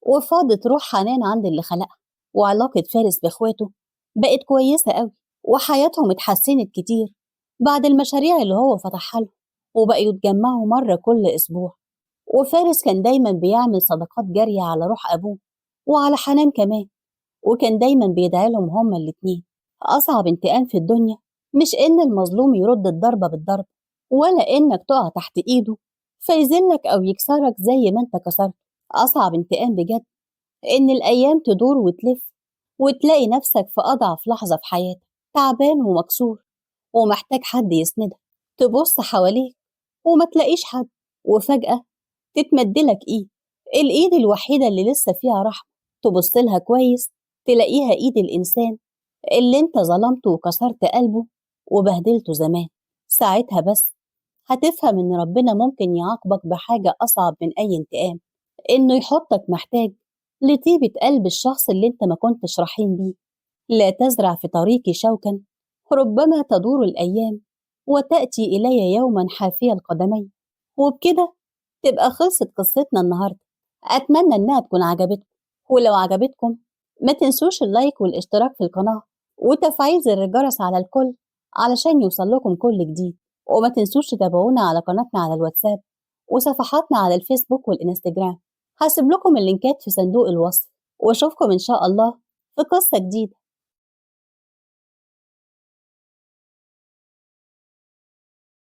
وفاضت روح حنان عند اللي خلقها. وعلاقة فارس بإخواته بقت كويسة قوي، وحياتهم اتحسنت كتير بعد المشاريع اللي هو فتحها لهم، وبقوا يتجمعوا مرة كل أسبوع. وفارس كان دايما بيعمل صدقات جارية على روح أبوه وعلى حنان كمان، وكان دايما بيدعي لهم هما الاتنين. أصعب انتقام في الدنيا مش إن المظلوم يرد الضربة بالضرب، ولا إنك تقع تحت إيده فيذلك أو يكسرك زي ما أنت كسرت. أصعب انتقام بجد إن الأيام تدور وتلف وتلاقي نفسك في أضعف لحظة في حياتك، تعبان ومكسور ومحتاج حد يسندك، تبص حواليك وما تلاقيش حد، وفجأة تتمدلك إيد، الإيد الوحيدة اللي لسه فيها رحمة، تبص لها كويس تلاقيها إيد الإنسان اللي أنت ظلمته وكسرت قلبه وبهدلته زمان. ساعتها بس هتفهم إن ربنا ممكن يعاقبك بحاجة أصعب من أي انتقام، إنه يحطك محتاج لطيبة قلب الشخص اللي أنت ما كنتش رحيم بيه. لا تزرع في طريقي شوكا، ربما تدور الأيام وتأتي إلي يوما حافية القدمين. وبكده تبقى خلصت قصتنا النهاردة. أتمنى إنها تكون عجبتكم، ولو عجبتكم ما تنسوش اللايك والاشتراك في القناة وتفعيل زر الجرس على الكل علشان يوصل لكم كل جديد. وما تنسوش تتابعونا على قناتنا على الواتساب وصفحاتنا على الفيسبوك والإنستجرام. هسيب لكم اللينكات في صندوق الوصف، واشوفكم إن شاء الله في قصة جديدة.